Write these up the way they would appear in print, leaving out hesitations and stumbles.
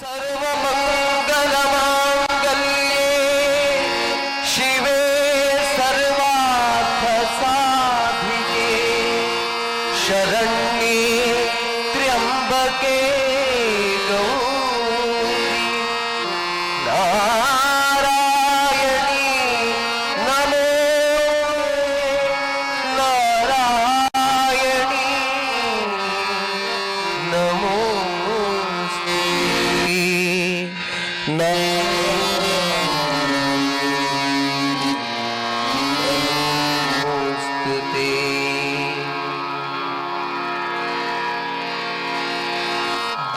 ಸರ್ವಮಂಗಲಮಾಂಗಲ್ಯೇ ಶಿವೇ ಸರ್ವಾರ್ಥ ಸಾಧಿಕೆ ಶರಣ್ಯೇ ತ್ರ್ಯಂಬಕೆ ಗೌರಿ ನಾರಾಯಣಿ ನಮೋ ನಾರಾಯಣಿ ನಮೋಸ್ತೆ. ನಮೋಸ್ತುತೇ.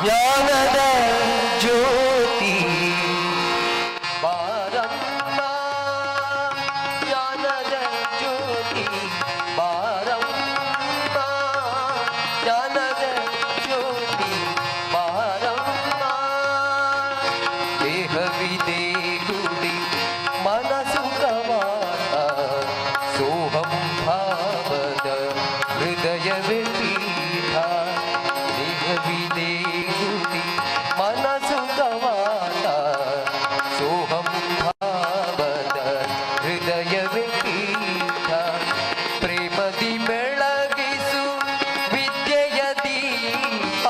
ಜ್ಞಾನದ ಜ್ಯೋತಿ ಬಾರಮ್ಮ, ಜ್ಞಾನದ ಜ್ಯೋತಿ ಬಾರಮ್ಮ, ಜ್ಞಾನದ ಜ್ಯೋತಿ ಬಾರಮ್ಮ. ದೇಹವಿದೆ ಗುಡಿ ಮನಸುಖವಾದ ಸೋಹಂ ಭಾವದ ಹೃದಯವೇ ಪೀಠ. ದೇಹವಿದೆ ಗುಡಿ ಮನಸುಖವಾದ ಸೋಹಂ ಭಾವದ ಹೃದಯವೇ ಪೀಠ. ಪ್ರೇಮದಿ ಬೆಳಗಿಸು ವಿದ್ಯೆಯ ದೀಪ,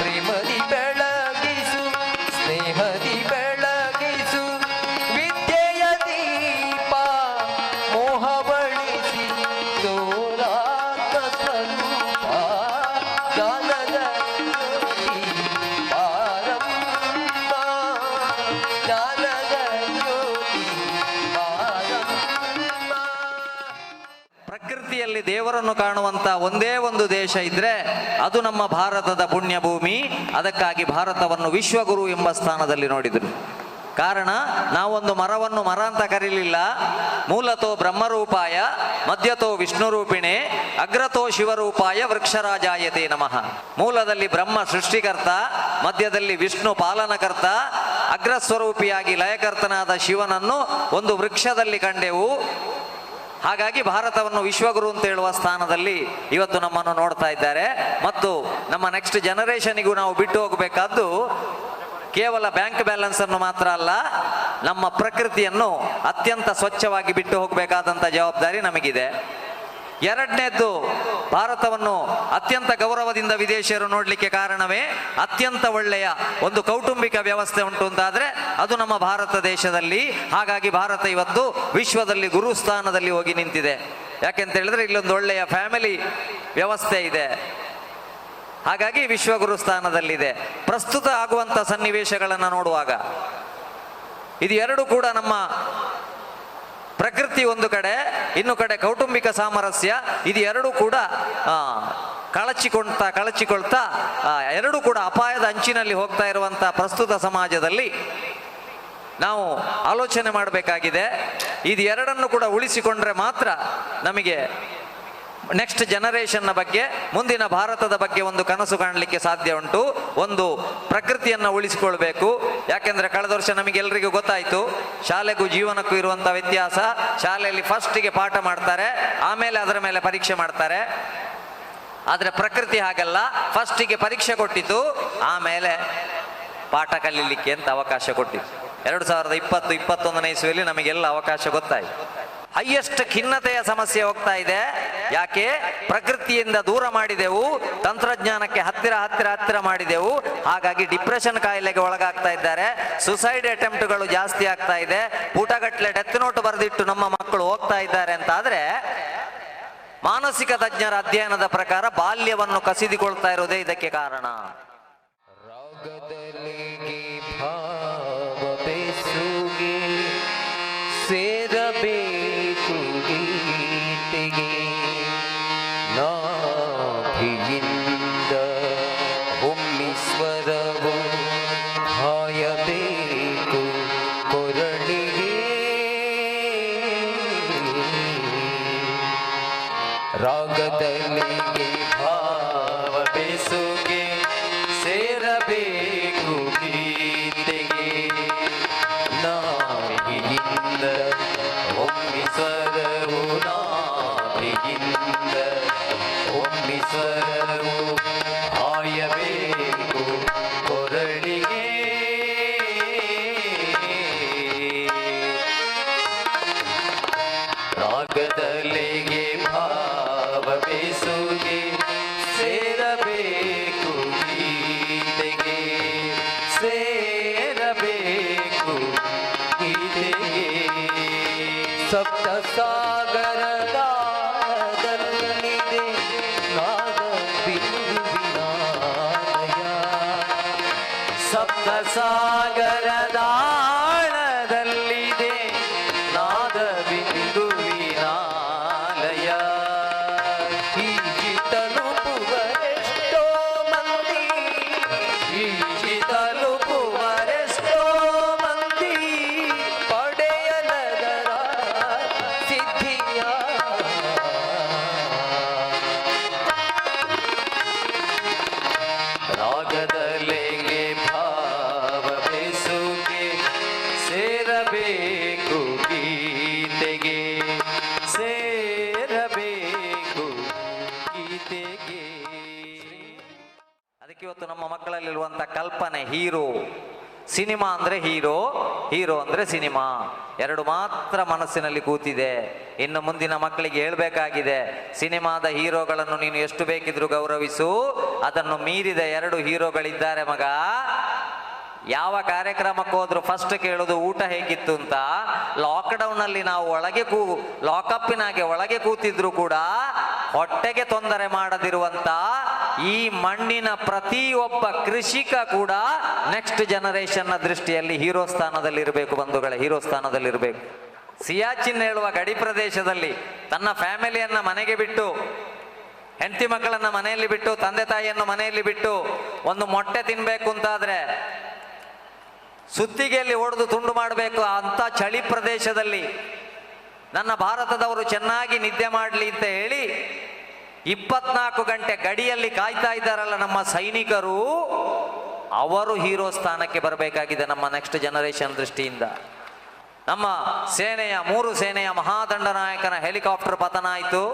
ಪ್ರೇಮದಿ ಬೆಳಗಿಸು ಸ್ನೇಹದಿ ಬೆಳಗಿಸು ವಿದ್ಯೆಯ ದೀಪ. ಮೋಹಬಳಿಸಿ ತೋರಾತ್ಮ ಸ್ವರೂಪ ಜ್ಞಾನದ ಜ್ಯೋತಿ ಬಾರಮ್ಮ, ಜ್ಞಾನದ ಜ್ಯೋತಿ ಬಾರಮ್ಮ. ಪ್ರಕೃತಿಯಲ್ಲಿ ದೇವರನ್ನು ಕಾಣುವಂತ ಒಂದೇ ಒಂದು ದೇಶ ಇದ್ರೆ ಅದು ನಮ್ಮ ಭಾರತದ ಪುಣ್ಯಭೂಮಿ. ಅದಕ್ಕಾಗಿ ಭಾರತವನ್ನು ವಿಶ್ವಗುರು ಎಂಬ ಸ್ಥಾನದಲ್ಲಿ ನೋಡಿದರು. ಕಾರಣ, ನಾವೊಂದು ಮರವನ್ನು ಮರ ಅಂತ ಕರೀಲಿಲ್ಲ. ಮೂಲತೋ ಬ್ರಹ್ಮರೂಪಾಯ, ಮಧ್ಯತೋ ವಿಷ್ಣುರೂಪಿಣೆ, ಅಗ್ರತೋ ಶಿವರೂಪಾಯ ವೃಕ್ಷರಾಜಾಯತೆ ನಮಃ. ಮೂಲದಲ್ಲಿ ಬ್ರಹ್ಮ ಸೃಷ್ಟಿಕರ್ತ, ಮಧ್ಯದಲ್ಲಿ ವಿಷ್ಣು ಪಾಲನಕರ್ತ, ಅಗ್ರಸ್ವರೂಪಿಯಾಗಿ ಲಯಕರ್ತನಾದ ಶಿವನನ್ನು ಒಂದು ವೃಕ್ಷದಲ್ಲಿ ಕಂಡೆವು. ಹಾಗಾಗಿ ಭಾರತವನ್ನು ವಿಶ್ವಗುರು ಅಂತ ಹೇಳುವ ಸ್ಥಾನದಲ್ಲಿ ಇವತ್ತು ನಮ್ಮನ್ನು ನೋಡ್ತಾ ಇದ್ದಾರೆ. ಮತ್ತು ನಮ್ಮ ನೆಕ್ಸ್ಟ್ ಜನರೇಷನಿಗೂ ನಾವು ಬಿಟ್ಟು ಹೋಗಬೇಕಾದ್ದು ಕೇವಲ ಬ್ಯಾಂಕ್ ಬ್ಯಾಲೆನ್ಸ್ ಅನ್ನು ಮಾತ್ರ ಅಲ್ಲ, ನಮ್ಮ ಪ್ರಕೃತಿಯನ್ನು ಅತ್ಯಂತ ಸ್ವಚ್ಛವಾಗಿ ಬಿಟ್ಟು ಹೋಗಬೇಕಾದಂಥ ಜವಾಬ್ದಾರಿ ನಮಗಿದೆ. ಎರಡನೇದ್ದು, ಭಾರತವನ್ನು ಅತ್ಯಂತ ಗೌರವದಿಂದ ವಿದೇಶಿಯರು ನೋಡಲಿಕ್ಕೆ ಕಾರಣವೇ ಅತ್ಯಂತ ಒಳ್ಳೆಯ ಒಂದು ಕೌಟುಂಬಿಕ ವ್ಯವಸ್ಥೆ ಉಂಟು ಅಂತಾದ್ರೆ ಅದು ನಮ್ಮ ಭಾರತ ದೇಶದಲ್ಲಿ. ಹಾಗಾಗಿ ಭಾರತ ಇವತ್ತು ವಿಶ್ವದಲ್ಲಿ ಗುರು ಸ್ಥಾನದಲ್ಲಿ ಹೋಗಿ ನಿಂತಿದೆ. ಯಾಕೆಂತ ಹೇಳಿದ್ರೆ ಇಲ್ಲೊಂದು ಒಳ್ಳೆಯ ಫ್ಯಾಮಿಲಿ ವ್ಯವಸ್ಥೆ ಇದೆ, ಹಾಗಾಗಿ ವಿಶ್ವಗುರು ಸ್ಥಾನದಲ್ಲಿದೆ. ಪ್ರಸ್ತುತ ಆಗುವಂಥ ಸನ್ನಿವೇಶಗಳನ್ನು ನೋಡುವಾಗ ಇದು ಎರಡು ಕೂಡ ನಮ್ಮ ಪ್ರಕೃತಿ ಒಂದು ಕಡೆ, ಇನ್ನು ಕಡೆ ಕೌಟುಂಬಿಕ ಸಾಮರಸ್ಯ, ಇದು ಎರಡು ಕೂಡ ಕಳಚಿಕೊಳ್ತಾ ಎರಡು ಕೂಡ ಅಪಾಯದ ಅಂಚಿನಲ್ಲಿ ಹೋಗ್ತಾ ಇರುವಂತಹ ಪ್ರಸ್ತುತ ಸಮಾಜದಲ್ಲಿ ನಾವು ಆಲೋಚನೆ ಮಾಡಬೇಕಾಗಿದೆ. ಇದು ಎರಡನ್ನು ಕೂಡ ಉಳಿಸಿಕೊಂಡ್ರೆ ಮಾತ್ರ ನಮಗೆ ನೆಕ್ಸ್ಟ್ ಜನರೇಷನ್ನ ಬಗ್ಗೆ, ಮುಂದಿನ ಭಾರತದ ಬಗ್ಗೆ ಒಂದು ಕನಸು ಕಾಣಲಿಕ್ಕೆ ಸಾಧ್ಯ ಉಂಟು. ಒಂದು ಪ್ರಕೃತಿಯನ್ನು ಉಳಿಸಿಕೊಳ್ಬೇಕು. ಯಾಕೆಂದ್ರೆ ಕಳೆದ ವರ್ಷ ನಮಗೆಲ್ಲರಿಗೂ ಗೊತ್ತಾಯ್ತು ಶಾಲೆಗೂ ಜೀವನಕ್ಕೂ ಇರುವಂಥ ವ್ಯತ್ಯಾಸ. ಶಾಲೆಯಲ್ಲಿ ಫಸ್ಟಿಗೆ ಪಾಠ ಮಾಡ್ತಾರೆ, ಆಮೇಲೆ ಅದರ ಮೇಲೆ ಪರೀಕ್ಷೆ ಮಾಡ್ತಾರೆ. ಆದರೆ ಪ್ರಕೃತಿ ಹಾಗಲ್ಲ, ಫಸ್ಟಿಗೆ ಪರೀಕ್ಷೆ ಕೊಟ್ಟಿತು, ಆಮೇಲೆ ಪಾಠ ಕಲೀಲಿಕ್ಕೆ ಅಂತ ಅವಕಾಶ ಕೊಟ್ಟಿತ್ತು. 2020-21ನೇ ಇಸ್ವಿಯಲ್ಲಿ ನಮಗೆಲ್ಲ ಅವಕಾಶ ಗೊತ್ತಾಯಿತು. ಹೈಯೆಸ್ಟ್ ಖಿನ್ನತೆಯ ಸಮಸ್ಯೆ ಹೋಗ್ತಾ ಇದೆ. ಯಾಕೆ? ಪ್ರಕೃತಿಯಿಂದ ದೂರ ಮಾಡಿದೆವು, ತಂತ್ರಜ್ಞಾನಕ್ಕೆ ಹತ್ತಿರ ಹತ್ತಿರ ಹತ್ತಿರ ಮಾಡಿದೆವು. ಹಾಗಾಗಿ ಡಿಪ್ರೆಷನ್ ಕಾಯಿಲೆಗೆ ಒಳಗಾಗ್ತಾ ಇದ್ದಾರೆ, ಸುಸೈಡ್ ಅಟೆಂಪ್ಟ್ಗಳು ಜಾಸ್ತಿ ಆಗ್ತಾ ಇದೆ, ಪುಟಗಟ್ಟಲೆ ಡೆತ್ ನೋಟ್ ಬರೆದಿಟ್ಟು ನಮ್ಮ ಮಕ್ಕಳು ಹೋಗ್ತಾ ಇದ್ದಾರೆ ಅಂತ ಆದ್ರೆ, ಮಾನಸಿಕ ತಜ್ಞರ ಅಧ್ಯಯನದ ಪ್ರಕಾರ ಬಾಲ್ಯವನ್ನು ಕಸಿದುಕೊಳ್ತಾ ಇರೋದೇ ಇದಕ್ಕೆ ಕಾರಣ. ರಾಗದಲ್ಲಿಗೆ ಭಾವ ಬೆಸುಗೆ ಸೇರಬೇಕು ಗೀತೆಗೆ, ನಾಭಿಯಿಂದ ಹೊಮ್ಮಿಸ್ವರವು ಹಾಯಬೇಕು ಕೊರಳಿಗೆ. ರಾಗದಲ್ಲಿಗೆ ಭಾವ ಬೆಸುಗೆ ಸೇರಬೇಕು ಸಾಗರದಾಳದಲ್ಲಿದೆ ನಾದ ಬಿಂದುವಿನಾಲಯ. ಸಪ್ತ ಸಾಗರದಾಳದಲ್ಲಿದೆ ನಾದ ಬಿಂದುವಿನಾಲಯ. ಈಜಿ ತಲುಪುವರೆಷ್ಟೋ ಮಂದಿ, ಈಜಿ ತಲುಪುವರೆಷ್ಟೋ ಮಂದಿ, ಪಡೆಯಲದರ ಸಿದ್ಧಿಯ. ರಾಗದಲೆಗೆ ಭಾವ ಬೆಸುಗೆ ಸೇರಬೇಕು ಗೀತೆಗೆ, ಸೇರಬೇಕು ಗೀತೆಗೆ. ಅದಕ್ಕೆ ಇವತ್ತು ನಮ್ಮ ಮಕ್ಕಳಲ್ಲಿರುವಂಥ ಕಲ್ಪನೆ ಹೀರೋ, ಸಿನಿಮಾ ಅಂದರೆ ಹೀರೋ, ಹೀರೋ ಅಂದರೆ ಸಿನಿಮಾ, ಎರಡು ಮಾತ್ರ ಮನಸ್ಸಿನಲ್ಲಿ ಕೂತಿದೆ. ಇನ್ನು ಮುಂದಿನ ಮಕ್ಕಳಿಗೆ ಹೇಳಬೇಕಾಗಿದೆ, ಸಿನಿಮಾದ ಹೀರೋಗಳನ್ನು ನೀನು ಎಷ್ಟು ಬೇಕಿದ್ರೂ ಗೌರವಿಸು, ಅದನ್ನು ಮೀರಿದ ಎರಡು ಹೀರೋಗಳಿದ್ದಾರೆ ಮಗ. ಯಾವ ಕಾರ್ಯಕ್ರಮಕ್ಕೆ ಹೋದ್ರು ಫಸ್ಟ್ ಕೇಳೋದು ಊಟ ಹೇಗಿತ್ತು ಅಂತ. ಲಾಕ್ಡೌನಲ್ಲಿ ನಾವು ಒಳಗೆ ಲಾಕಪ್ಪಿನಾಗೆ ಒಳಗೆ ಕೂತಿದ್ರು ಕೂಡ ಹೊಟ್ಟೆಗೆ ತೊಂದರೆ ಮಾಡದಿರುವಂತ ಈ ಮಣ್ಣಿನ ಪ್ರತಿಯೊಬ್ಬ ಕೃಷಿಕ ಕೂಡ ನೆಕ್ಸ್ಟ್ ಜನರೇಷನ್ನ ದೃಷ್ಟಿಯಲ್ಲಿ ಹೀರೋ ಸ್ಥಾನದಲ್ಲಿರಬೇಕು ಬಂಧುಗಳೇ, ಹೀರೋ ಸ್ಥಾನದಲ್ಲಿರಬೇಕು. ಸಿಯಾಚಿನ್ ಹೇಳುವ ಗಡಿ ಪ್ರದೇಶದಲ್ಲಿ ತನ್ನ ಫ್ಯಾಮಿಲಿಯನ್ನ ಮನೆಗೆ ಬಿಟ್ಟು, ಹೆಂಡತಿ ಮಕ್ಕಳನ್ನ ಮನೆಯಲ್ಲಿ ಬಿಟ್ಟು, ತಂದೆ ತಾಯಿಯನ್ನು ಮನೆಯಲ್ಲಿ ಬಿಟ್ಟು ಒಂದು ಮೊಟ್ಟೆ ತಿನ್ಬೇಕು ಅಂತಾದ್ರೆ ಸುತ್ತಿಗೆಯಲ್ಲಿ ಒಡೆದು ತುಂಡು ಮಾಡಬೇಕು. ಅಂತ ಚಳಿ ಪ್ರದೇಶದಲ್ಲಿ ನನ್ನ ಭಾರತದವರು ಚೆನ್ನಾಗಿ ನಿದ್ದೆ ಮಾಡಲಿ ಅಂತ ಹೇಳಿ 24 ಗಂಟೆ ಗಡಿಯಲ್ಲಿ ಕಾಯ್ತಾ ಇದ್ದಾರಲ್ಲ ನಮ್ಮ ಸೈನಿಕರು, ಅವರು ಹೀರೋ ಸ್ಥಾನಕ್ಕೆ ಬರಬೇಕಾಗಿದೆ ನಮ್ಮ ನೆಕ್ಸ್ಟ್ ಜನರೇಷನ್ ದೃಷ್ಟಿಯಿಂದ. ನಮ್ಮ ಸೇನೆಯ 3 ಸೇನೆಯ ಮಹಾದಂಡನಾಯಕನ ಹೆಲಿಕಾಪ್ಟರ್ ಪತನ ಆಯಿತು,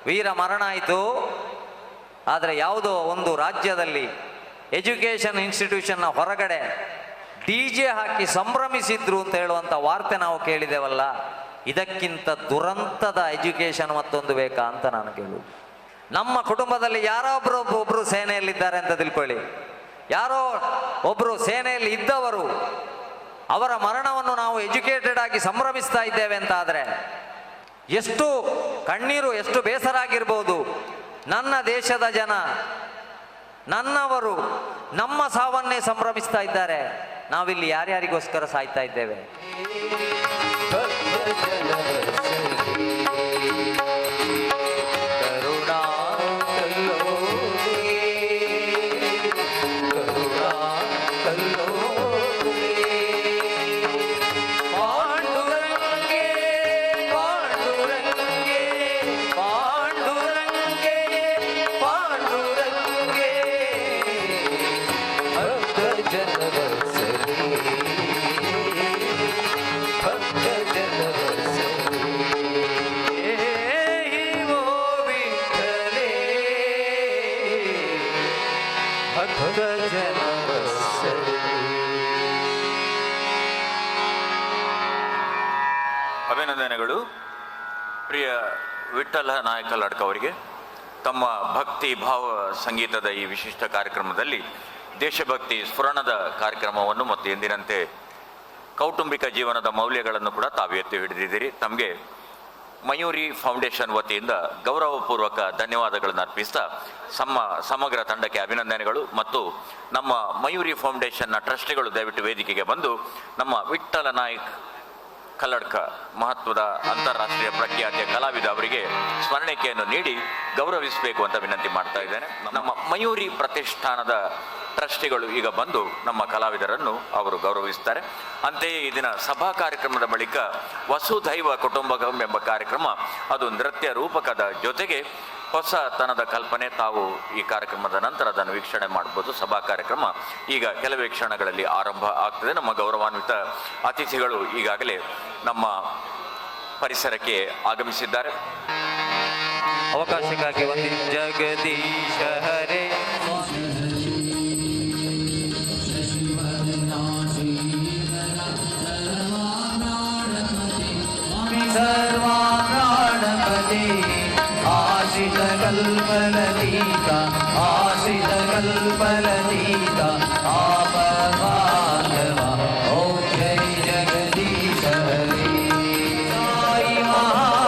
ವೀರ ಮರಣ ಆಯಿತು. ಆದರೆ ಯಾವುದೋ ಒಂದು ರಾಜ್ಯದಲ್ಲಿ ಎಜುಕೇಷನ್ ಇನ್ಸ್ಟಿಟ್ಯೂಷನ್ನ ಹೊರಗಡೆ ಡಿಜೆ ಹಾಕಿ ಸಂಭ್ರಮಿಸಿದ್ರು ಅಂತ ಹೇಳುವಂಥ ವಾರ್ತೆ ನಾವು ಕೇಳಿದೆವಲ್ಲ, ಇದಕ್ಕಿಂತ ದುರಂತದ ಎಜುಕೇಷನ್ ಮತ್ತೊಂದು ಬೇಕಾ ಅಂತ ನಾನು ಕೇಳುವುದು. ನಮ್ಮ ಕುಟುಂಬದಲ್ಲಿ ಯಾರೋ ಒಬ್ಬರು ಸೇನೆಯಲ್ಲಿದ್ದಾರೆ ಅಂತ ತಿಳ್ಕೊಳ್ಳಿ, ಯಾರೋ ಒಬ್ಬರು ಸೇನೆಯಲ್ಲಿ ಇದ್ದವರು, ಅವರ ಮರಣವನ್ನು ನಾವು ಎಜುಕೇಟೆಡ್ ಆಗಿ ಸಂಭ್ರಮಿಸ್ತಾ ಇದ್ದೇವೆ ಅಂತ ಆದರೆ ಎಷ್ಟು ಕಣ್ಣೀರು, ಎಷ್ಟು ಬೇಸರ ಆಗಿರ್ಬೋದು. ನನ್ನ ದೇಶದ ಜನ, ನನ್ನವರು ನಮ್ಮ ಸಾವನ್ನೇ ಸಂಭ್ರಮಿಸ್ತಾ ಇದ್ದಾರೆ, ನಾವಿಲ್ಲಿ ಯಾರ್ಯಾರಿಗೋಸ್ಕರ ಸಾಯ್ತಾ ಇದ್ದೇವೆ? ಅಭಿನಂದನೆಗಳು ಪ್ರಿಯ ವಿಠ್ಠಲ ನಾಯಕ ಲಡ್ಕ ಅವರಿಗೆ. ತಮ್ಮ ಭಕ್ತಿ ಭಾವ ಸಂಗೀತದ ಈ ವಿಶಿಷ್ಟ ಕಾರ್ಯಕ್ರಮದಲ್ಲಿ ದೇಶಭಕ್ತಿ ಸ್ಫುರಣದ ಕಾರ್ಯಕ್ರಮವನ್ನು ಮತ್ತು ಎಂದಿನಂತೆ ಕೌಟುಂಬಿಕ ಜೀವನದ ಮೌಲ್ಯಗಳನ್ನು ಕೂಡ ತಾವು ಎತ್ತಿ ಹಿಡಿದಿದ್ದೀರಿ. ತಮಗೆ ಮಯೂರಿ ಫೌಂಡೇಶನ್ ವತಿಯಿಂದ ಗೌರವಪೂರ್ವಕ ಧನ್ಯವಾದಗಳನ್ನು ಅರ್ಪಿಸ್ತಾ ಸಮಗ್ರ ತಂಡಕ್ಕೆ ಅಭಿನಂದನೆಗಳು. ಮತ್ತು ನಮ್ಮ ಮಯೂರಿ ಫೌಂಡೇಶನ್ನ ಟ್ರಸ್ಟಿಗಳು ದಯವಿಟ್ಟು ವೇದಿಕೆಗೆ ಬಂದು ನಮ್ಮ ವಿಠ್ಠಲ ನಾಯಕ್ ಕಲ್ಲಡ್ಕ ಮಹತ್ವದ ಅಂತಾರಾಷ್ಟ್ರೀಯ ಪ್ರಖ್ಯಾತಿಯ ಕಲಾವಿದ ಅವರಿಗೆ ಸ್ಮರಣಿಕೆಯನ್ನು ನೀಡಿ ಗೌರವಿಸಬೇಕು ಅಂತ ವಿನಂತಿ ಮಾಡ್ತಾ ಇದ್ದೇನೆ. ನಮ್ಮ ಮಯೂರಿ ಪ್ರತಿಷ್ಠಾನದ ಟ್ರಸ್ಟಿಗಳು ಈಗ ಬಂದು ನಮ್ಮ ಕಲಾವಿದರನ್ನು ಅವರು ಗೌರವಿಸ್ತಾರೆ. ಅಂತೆಯೇ ಈ ದಿನ ಸಭಾ ಕಾರ್ಯಕ್ರಮದ ಬಳಿಕ ವಸುಧೈವ ಕುಟುಂಬಕಂ ಎಂಬ ಕಾರ್ಯಕ್ರಮ, ಅದು ನೃತ್ಯ ರೂಪಕದ ಜೊತೆಗೆ ಹೊಸತನದ ಕಲ್ಪನೆ. ತಾವು ಈ ಕಾರ್ಯಕ್ರಮದ ನಂತರ ಅದನ್ನು ವೀಕ್ಷಣೆ ಮಾಡ್ಬೋದು. ಸಭಾ ಕಾರ್ಯಕ್ರಮ ಈಗ ಕೆಲವೇ ಕ್ಷಣಗಳಲ್ಲಿ ಆರಂಭ ಆಗ್ತದೆ. ನಮ್ಮ ಗೌರವಾನ್ವಿತ ಅತಿಥಿಗಳು ಈಗಾಗಲೇ ನಮ್ಮ ಪರಿಸರಕ್ಕೆ ಆಗಮಿಸಿದ್ದಾರೆ. ಅವಕಾಶಕ್ಕಾಗಿ ಒಂದು ಜಗದೀಶ ಹರೇ. ಸರ್ವಾಣಪತಿ ಆಶ್ರಿತ ಕಲ್ಪಲತೀತ ಆಶ್ರಿತ ಕಲ್ಪಲತೀತ ಆಪವಾಂಧವ ಓಂ ಜೈ ಜಗದೀಶ ಹರೇ. ಸಾಯಿ ಮಹಾ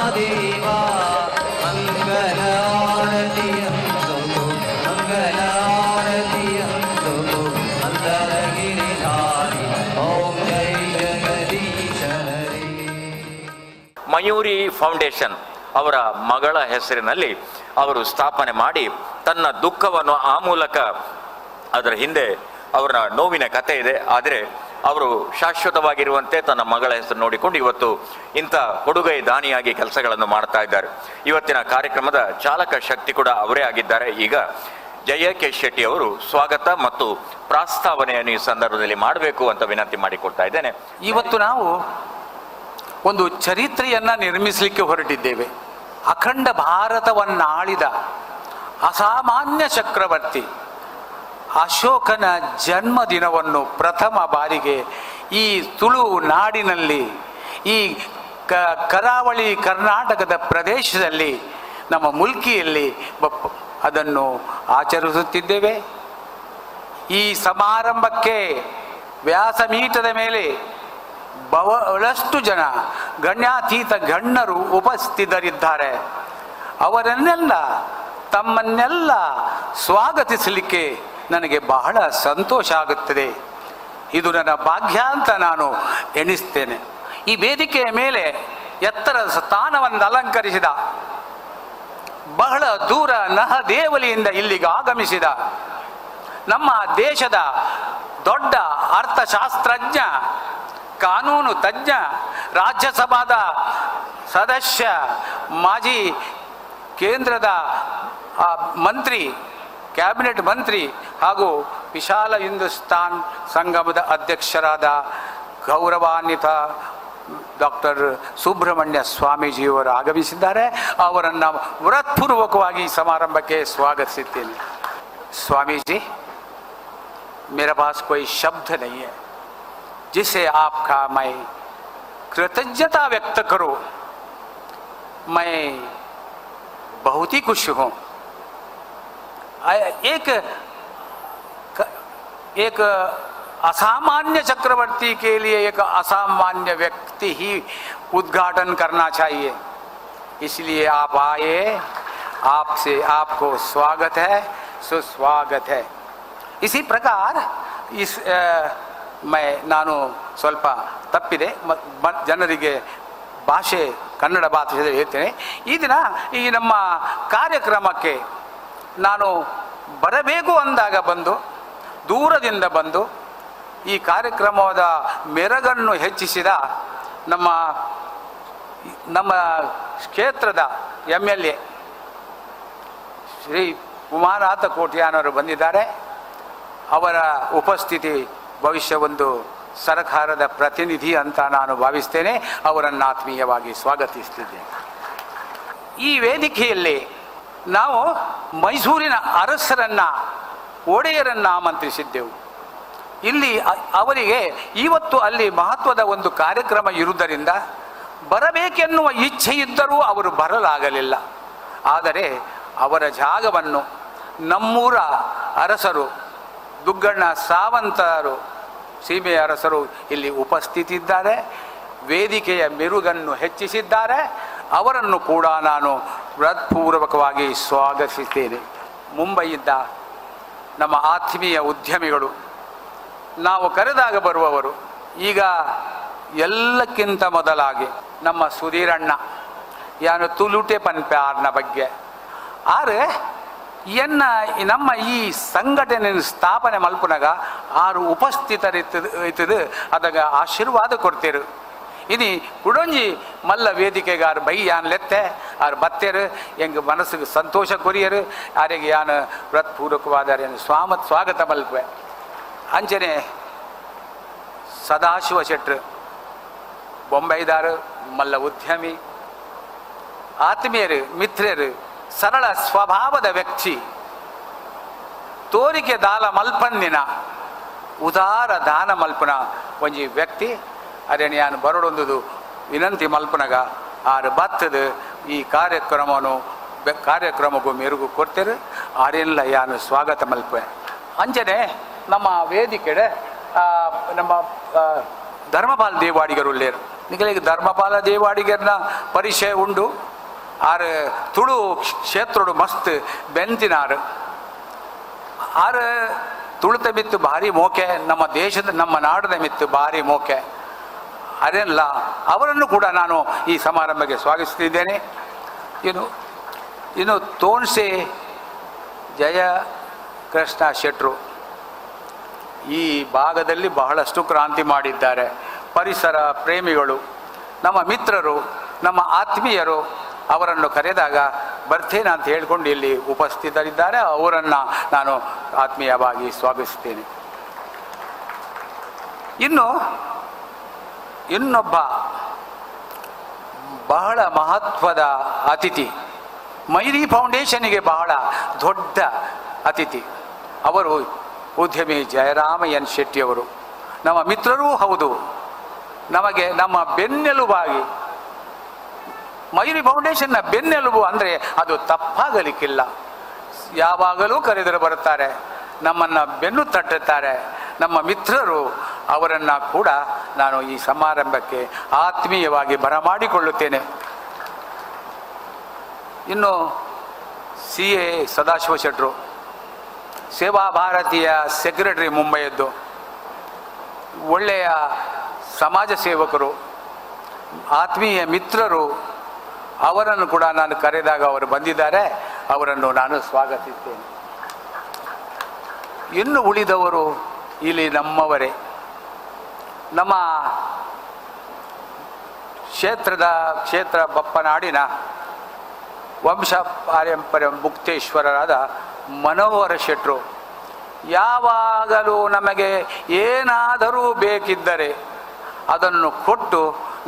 Mayuri foundation ಅವರ ಮಗಳ ಹೆಸರಿನಲ್ಲಿ ಅವರು ಸ್ಥಾಪನೆ ಮಾಡಿ ತನ್ನ ದುಃಖವನ್ನು ಆ ಮೂಲಕ, ಅದರ ಹಿಂದೆ ಅವರ ನೋವಿನ ಕತೆ ಇದೆ, ಆದರೆ ಅವರು ಶಾಶ್ವತವಾಗಿರುವಂತೆ ತನ್ನ ಮಗಳ ಹೆಸರು ನೋಡಿಕೊಂಡು ಇವತ್ತು ಇಂಥ ಕೊಡುಗೈ ದಾನಿಯಾಗಿ ಕೆಲಸಗಳನ್ನು ಮಾಡ್ತಾ ಇದ್ದಾರೆ. ಇವತ್ತಿನ ಕಾರ್ಯಕ್ರಮದ ಚಾಲಕ ಶಕ್ತಿ ಕೂಡ ಅವರೇ ಆಗಿದ್ದಾರೆ. ಈಗ ಜಯ ಕೆ ಶೆಟ್ಟಿ ಅವರು ಸ್ವಾಗತ ಮತ್ತು ಪ್ರಾಸ್ತಾವನೆಯನ್ನು ಈ ಸಂದರ್ಭದಲ್ಲಿ ಮಾಡಬೇಕು ಅಂತ ವಿನಂತಿ ಮಾಡಿಕೊಳ್ತಾ ಇದ್ದೇನೆ. ಇವತ್ತು ನಾವು ಒಂದು ಚರಿತ್ರೆಯನ್ನ ನಿರ್ಮಿಸಲಿಕ್ಕೆ ಹೊರಟಿದ್ದೇವೆ. ಅಖಂಡ ಭಾರತವನ್ನಾಳಿದ ಅಸಾಮಾನ್ಯ ಚಕ್ರವರ್ತಿ ಅಶೋಕನ ಜನ್ಮದಿನವನ್ನು ಪ್ರಥಮ ಬಾರಿಗೆ ಈ ತುಳು ನಾಡಿನಲ್ಲಿ, ಈ ಕರಾವಳಿ ಕರ್ನಾಟಕದ ಪ್ರದೇಶದಲ್ಲಿ, ನಮ್ಮ ಮುಲ್ಕಿಯಲ್ಲಿ ಅದನ್ನು ಆಚರಿಸುತ್ತಿದ್ದೇವೆ. ಈ ಸಮಾರಂಭಕ್ಕೆ ವ್ಯಾಸಮೀಠದ ಮೇಲೆ ಬಹಳಷ್ಟು ಜನ ಗಣ್ಯಾತೀತ ಗಣ್ಯರು ಉಪಸ್ಥಿತರಿದ್ದಾರೆ. ಅವರನ್ನೆಲ್ಲ, ತಮ್ಮನ್ನೆಲ್ಲ ಸ್ವಾಗತಿಸಲಿಕ್ಕೆ ನನಗೆ ಬಹಳ ಸಂತೋಷ ಆಗುತ್ತದೆ. ಇದು ನನ್ನ ಭಾಗ್ಯ ಅಂತ ನಾನು ಎಣಿಸ್ತೇನೆ. ಈ ವೇದಿಕೆಯ ಮೇಲೆ ಎತ್ತರ ಸ್ಥಾನವನ್ನು ಅಲಂಕರಿಸಿದ, ಬಹಳ ದೂರ ನಹದೇವಲಿಯಿಂದ ಇಲ್ಲಿಗೆ ಆಗಮಿಸಿದ ನಮ್ಮ ದೇಶದ ದೊಡ್ಡ ಅರ್ಥಶಾಸ್ತ್ರಜ್ಞ, ಕಾನೂನು ತಜ್ಞ, ರಾಜ್ಯಸಭಾದ ಸದಸ್ಯ, ಮಾಜಿ ಕೇಂದ್ರದ ಮಂತ್ರಿ, ಕ್ಯಾಬಿನೆಟ್ ಮಂತ್ರಿ ಹಾಗೂ ವಿಶಾಲ ಹಿಂದೂಸ್ತಾನ್ ಸಂಗಮದ ಅಧ್ಯಕ್ಷರಾದ ಗೌರವಾನ್ವಿತ ಡಾಕ್ಟರ್ ಸುಬ್ರಹ್ಮಣ್ಯ ಸ್ವಾಮೀಜಿಯವರು ಆಗಮಿಸಿದ್ದಾರೆ. ಅವರನ್ನು ಹೃತ್ಪೂರ್ವಕವಾಗಿ ಸಮಾರಂಭಕ್ಕೆ ಸ್ವಾಗತಿಸುತ್ತೇನೆ. ಸ್ವಾಮೀಜಿ, मेरे पास कोई शब्द नहीं है जिसे आपका मैं कृतज्ञता व्यक्त करूं। मैं बहुत ही खुश हूं। एक एक असामान्य चक्रवर्ती के लिए एक असामान्य व्यक्ति ही उद्घाटन करना चाहिए, इसलिए आप आए, आपसे आपको स्वागत है, सुस्वागत है। इसी प्रकार इस मैं ನಾನು ಸ್ವಲ್ಪ ತಪ್ಪಿದೆ, ಜನರಿಗೆ ಭಾಷೆ ಕನ್ನಡ ಭಾಷೆಯಲ್ಲಿ ಹೇಳ್ತೇನೆ. ಈ ದಿನ ಈ ನಮ್ಮ ಕಾರ್ಯಕ್ರಮಕ್ಕೆ ನಾನು ಬರಬೇಕು ಅಂದಾಗ ಬಂದು, ದೂರದಿಂದ ಬಂದು ಈ ಕಾರ್ಯಕ್ರಮದ ಮೆರಗನ್ನು ಹೆಚ್ಚಿಸಿದ ನಮ್ಮ ನಮ್ಮ ಕ್ಷೇತ್ರದ M L A Shri Umanatha ಕೋಟ್ಯಾನವರು ಬಂದಿದ್ದಾರೆ. ಅವರ ಉಪಸ್ಥಿತಿ ಭವಿಷ್ಯ ಒಂದು ಸರ್ಕಾರದ ಪ್ರತಿನಿಧಿ ಅಂತ ನಾನು ಭಾವಿಸ್ತೇನೆ. ಅವರನ್ನು ಆತ್ಮೀಯವಾಗಿ ಸ್ವಾಗತಿಸ್ತಿದ್ದೇನೆ. ಈ ವೇದಿಕೆಯಲ್ಲಿ ನಾವು ಮೈಸೂರಿನ ಅರಸರನ್ನ, ಒಡೆಯರನ್ನ ಆಮಂತ್ರಿಸಿದ್ದೆವು. ಇಲ್ಲಿ ಅವರಿಗೆ ಇವತ್ತು ಅಲ್ಲಿ ಮಹತ್ವದ ಒಂದು ಕಾರ್ಯಕ್ರಮ ಇರುವುದರಿಂದ ಬರಬೇಕೆನ್ನುವ ಇಚ್ಛೆ ಇದ್ದರೂ ಅವರು ಬರಲಾಗಲಿಲ್ಲ. ಆದರೆ ಅವರ ಜಾಗವನ್ನು ನಮ್ಮೂರ ಅರಸರು ದುಗ್ಗಣ್ಣ ಸಾವಂತರು, ಸೀಮೆಯ ಅರಸರು ಇಲ್ಲಿ ಉಪಸ್ಥಿತಿದ್ದಾರೆ. ವೇದಿಕೆಯ ಮೆರುಗನ್ನು ಹೆಚ್ಚಿಸಿದ್ದಾರೆ. ಅವರನ್ನು ಕೂಡ ನಾನು ಹೃತ್ಪೂರ್ವಕವಾಗಿ ಸ್ವಾಗತಿಸುತ್ತೇನೆ. ಮುಂಬೈಯಿಂದ ನಮ್ಮ ಆತ್ಮೀಯ ಉದ್ಯಮಿಗಳು, ನಾವು ಕರೆದಾಗ ಬರುವವರು. ಈಗ ಎಲ್ಲಕ್ಕಿಂತ ಮೊದಲಾಗಿ ನಮ್ಮ ಸುಧೀರಣ್ಣ ಯಾನು ತುಲುಟೆ ಪನ್ಪ್ಯಾರ್ನ ಬಗ್ಗೆ ಆರೆ ಎನ್ನ ನಮ್ಮ ಈ ಸಂಘಟನೆ ಸ್ಥಾಪನೆ ಮಲ್ಪುನಗ ಆರು ಉಪಸ್ಥಿತರಿತ್ತದು, ಅದಾಗ ಆಶೀರ್ವಾದ ಕೊಡ್ತೀರು. ಇನಿ ಕುಡೊಂಜಿ ಮಲ್ಲ ವೇದಿಕೆಗೆ ಆರು ಬೈ ಯಾನ್ ಲೆತ್ತೆ ಆರು ಬತ್ತೇರು, ಎಂಗ್ ಮನಸ್ಸಿಗೆ ಸಂತೋಷ ಕೊರಿಯರು. ಆರಿಗೆ ಯಾನು ಹೃತ್ಪೂರ್ವಕವಾದ ಸ್ವಾಗತ ಮಲ್ಪೆ. ಅಂಚನೆ ಸದಾಶಿವ ಶೆಟ್ರು ಬೊಂಬೈದಾರು, ಮಲ್ಲ ಉದ್ಯಮಿ, ಆತ್ಮೀಯರು, ಮಿತ್ರರು, ಸರಳ ಸ್ವಭಾವದ ವ್ಯಕ್ತಿ, ತೋರಿಕೆ ದಾಲ ಮಲ್ಪಂದಿನ ಉದಾರ ದಾನ ಮಲ್ಪನ ಒಂಜಿ ವ್ಯಕ್ತಿ. ಅರೆ ಯಾನು ಬರೋಡೊಂದುದು ವಿನಂತಿ ಮಲ್ಪನಗ ಆರು ಬತ್ತದು ಈ ಕಾರ್ಯಕ್ರಮನು ಕಾರ್ಯಕ್ರಮಕ್ಕೂ ಮೆರುಗು ಕೊಡ್ತೇರು. ಆರೆಲ್ಲ ಯಾನು ಸ್ವಾಗತ ಮಲ್ಪೆ. ಅಂಚನೆ ನಮ್ಮ ವೇದಿಕೆಡೆ ನಮ್ಮ ಧರ್ಮಪಾಲ ದೇವಾಡಿಗರು ಉಳ್ಳೇರು. ನಿಗಳಿಗೆ ಧರ್ಮಪಾಲ ದೇವಾಡಿಗರ್ನ ಪರಿಚಯ ಉಂಡು. ಆರು ತುಳು ಕ್ಷೇತ್ರಡು ಮಸ್ತ್ ಬೆಂತಿನಾರು. ಆರು ತುಳುತ ಮಿತ್ತು ಭಾರಿ ಮೋಕೆ, ನಮ್ಮ ದೇಶದ ನಮ್ಮ ನಾಡದ ಮಿತ್ತು ಭಾರಿ ಮೋಕೆ. ಅರೆಲ್ಲ ಅವರನ್ನು ಕೂಡ ನಾನು ಈ ಸಮಾರಂಭಕ್ಕೆ ಸ್ವಾಗತಿಸುತ್ತಿದ್ದೇನೆ. ಇನ್ನು ತೋನ್ಸೆ ಜಯ ಕೃಷ್ಣ ಶೆಟ್ಟರು ಈ ಭಾಗದಲ್ಲಿ ಬಹಳಷ್ಟು ಕ್ರಾಂತಿ ಮಾಡಿದ್ದಾರೆ. ಪರಿಸರ ಪ್ರೇಮಿಗಳು, ನಮ್ಮ ಮಿತ್ರರು, ನಮ್ಮ ಆತ್ಮೀಯರು, ಅವರನ್ನು ಕರೆದಾಗ ಬರ್ತೇನೆ ಅಂತ ಹೇಳಿಕೊಂಡು ಇಲ್ಲಿ ಉಪಸ್ಥಿತರಿದ್ದಾರೆ. ಅವರನ್ನು ನಾನು ಆತ್ಮೀಯವಾಗಿ ಸ್ವಾಗತಿಸ್ತೇನೆ. ಇನ್ನೊಬ್ಬ ಬಹಳ ಮಹತ್ವದ ಅತಿಥಿ, ಮೈರಿ ಫೌಂಡೇಶನಿಗೆ ಬಹಳ ದೊಡ್ಡ ಅತಿಥಿ, ಅವರು ಉದ್ಯಮಿ ಜಯರಾಮ ಎನ್ ಶೆಟ್ಟಿಯವರು. ನಮ್ಮ ಮಿತ್ರರೂ ಹೌದು, ನಮಗೆ ನಮ್ಮ ಬೆನ್ನೆಲುಬಾಗಿ, ಮಯೂರಿ ಫೌಂಡೇಶನ್ನ ಬೆನ್ನೆಲುಬು ಅಂದರೆ ಅದು ತಪ್ಪಾಗಲಿಕ್ಕಿಲ್ಲ. ಯಾವಾಗಲೂ ಕರೆದರೆ ಬರುತ್ತಾರೆ, ನಮ್ಮನ್ನು ಬೆನ್ನು ತಟ್ಟುತ್ತಾರೆ ನಮ್ಮ ಮಿತ್ರರು. ಅವರನ್ನು ಕೂಡ ನಾನು ಈ ಸಮಾರಂಭಕ್ಕೆ ಆತ್ಮೀಯವಾಗಿ ಬರಮಾಡಿಕೊಳ್ಳುತ್ತೇನೆ. ಇನ್ನು ಸಿ ಎ ಸದಾಶಿವ ಶೆಟ್ಟರು, ಸೇವಾ ಭಾರತೀಯ ಸೆಕ್ರೆಟರಿ ಮುಂಬೈಯದ್ದು, ಒಳ್ಳೆಯ ಸಮಾಜ ಸೇವಕರು, ಆತ್ಮೀಯ ಮಿತ್ರರು. ಅವರನ್ನು ಕೂಡ ನಾನು ಕರೆದಾಗ ಅವರು ಬಂದಿದ್ದಾರೆ, ಅವರನ್ನು ನಾನು ಸ್ವಾಗತಿಸ್ತೇನೆ. ಇನ್ನು ಉಳಿದವರು ಇಲ್ಲಿ ನಮ್ಮವರೇ, ನಮ್ಮ ಕ್ಷೇತ್ರ ಬಪ್ಪನಾಡಿನ ವಂಶ ಪಾರಂಪರ್ಯ ಮುಕ್ತೇಶ್ವರರಾದ ಮನೋಹರ ಶೆಟ್ಟರು ಯಾವಾಗಲೂ ನಮಗೆ ಏನಾದರೂ ಬೇಕಿದ್ದರೆ ಅದನ್ನು ಕೊಟ್ಟು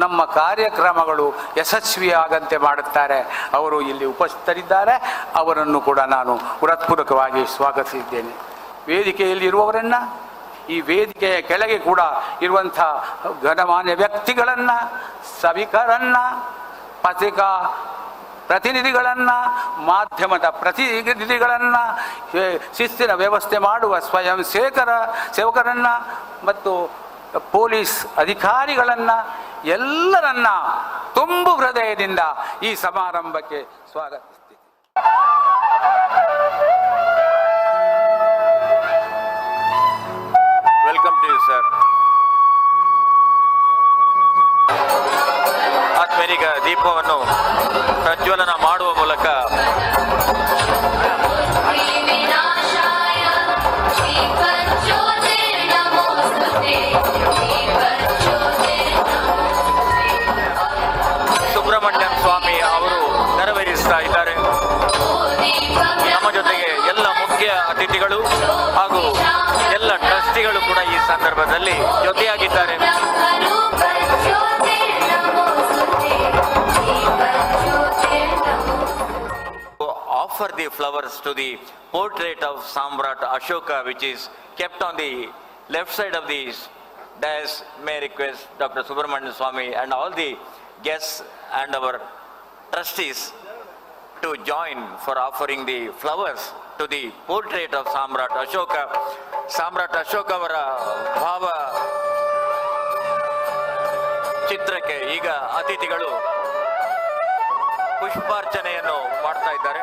ನಮ್ಮ ಕಾರ್ಯಕ್ರಮಗಳು ಯಶಸ್ವಿಯಾಗಂತೆ ಮಾಡುತ್ತಾರೆ. ಅವರು ಇಲ್ಲಿ ಉಪಸ್ಥಿತರಿದ್ದಾರೆ, ಅವರನ್ನು ಕೂಡ ನಾನು ಹೃತ್ಪೂರ್ವಕವಾಗಿ ಸ್ವಾಗತಿಸಿದ್ದೇನೆ. ವೇದಿಕೆಯಲ್ಲಿ ಇರುವವರನ್ನು, ಈ ವೇದಿಕೆಯ ಕೆಳಗೆ ಕೂಡ ಇರುವಂಥ ಗಣಮಾನ್ಯ ವ್ಯಕ್ತಿಗಳನ್ನು, ಸಭಿಕರನ್ನು, ಪತ್ರಿಕಾ ಪ್ರತಿನಿಧಿಗಳನ್ನು, ಮಾಧ್ಯಮದ ಪ್ರತಿನಿಧಿಗಳನ್ನು, ಶಿಸ್ತಿನ ವ್ಯವಸ್ಥೆ ಮಾಡುವ ಸ್ವಯಂ ಸೇವಕರನ್ನು ಮತ್ತು ಪೊಲೀಸ್ ಅಧಿಕಾರಿಗಳನ್ನು, ಎಲ್ಲರನ್ನ ತುಂಬು ಹೃದಯದಿಂದ ಈ ಸಮಾರಂಭಕ್ಕೆ ಸ್ವಾಗತಿಸ್ತೀನಿ. Welcome to you sir. ಆತ್ಮೀಗ ದೀಪವನ್ನು ಪ್ರಜ್ವಲನ ಮಾಡುವ ಮೂಲಕ ಸುಬ್ರಹ್ಮಣ್ಯಂ ಸ್ವಾಮಿ ಅವರು ನೆರವೇರಿಸ್ತಾ ಇದ್ದಾರೆ. ನಮ್ಮ ಜೊತೆಗೆ ಎಲ್ಲ ಮುಖ್ಯ ಅತಿಥಿಗಳು ಹಾಗೂ ಎಲ್ಲ ಟ್ರಸ್ಟಿಗಳು ಕೂಡ ಈ ಸಂದರ್ಭದಲ್ಲಿ ಜೊತೆಯಾಗಿದ್ದಾರೆ. Offer the flowers to the portrait of Samrat Ashoka, which is kept on the left side of the dais. May request Dr. Subramanian Swamy and all the guests and our trustees to join for offering the flowers to the portrait of Samrat Ashoka. Samrat Ashoka ಅವರ ಭಾವ ಚಿತ್ರಕ್ಕೆ ಈಗ ಅತಿಥಿಗಳು ಪುಷ್ಪಾರ್ಚನೆಯನ್ನು ಮಾಡ್ತಾ ಇದ್ದಾರೆ.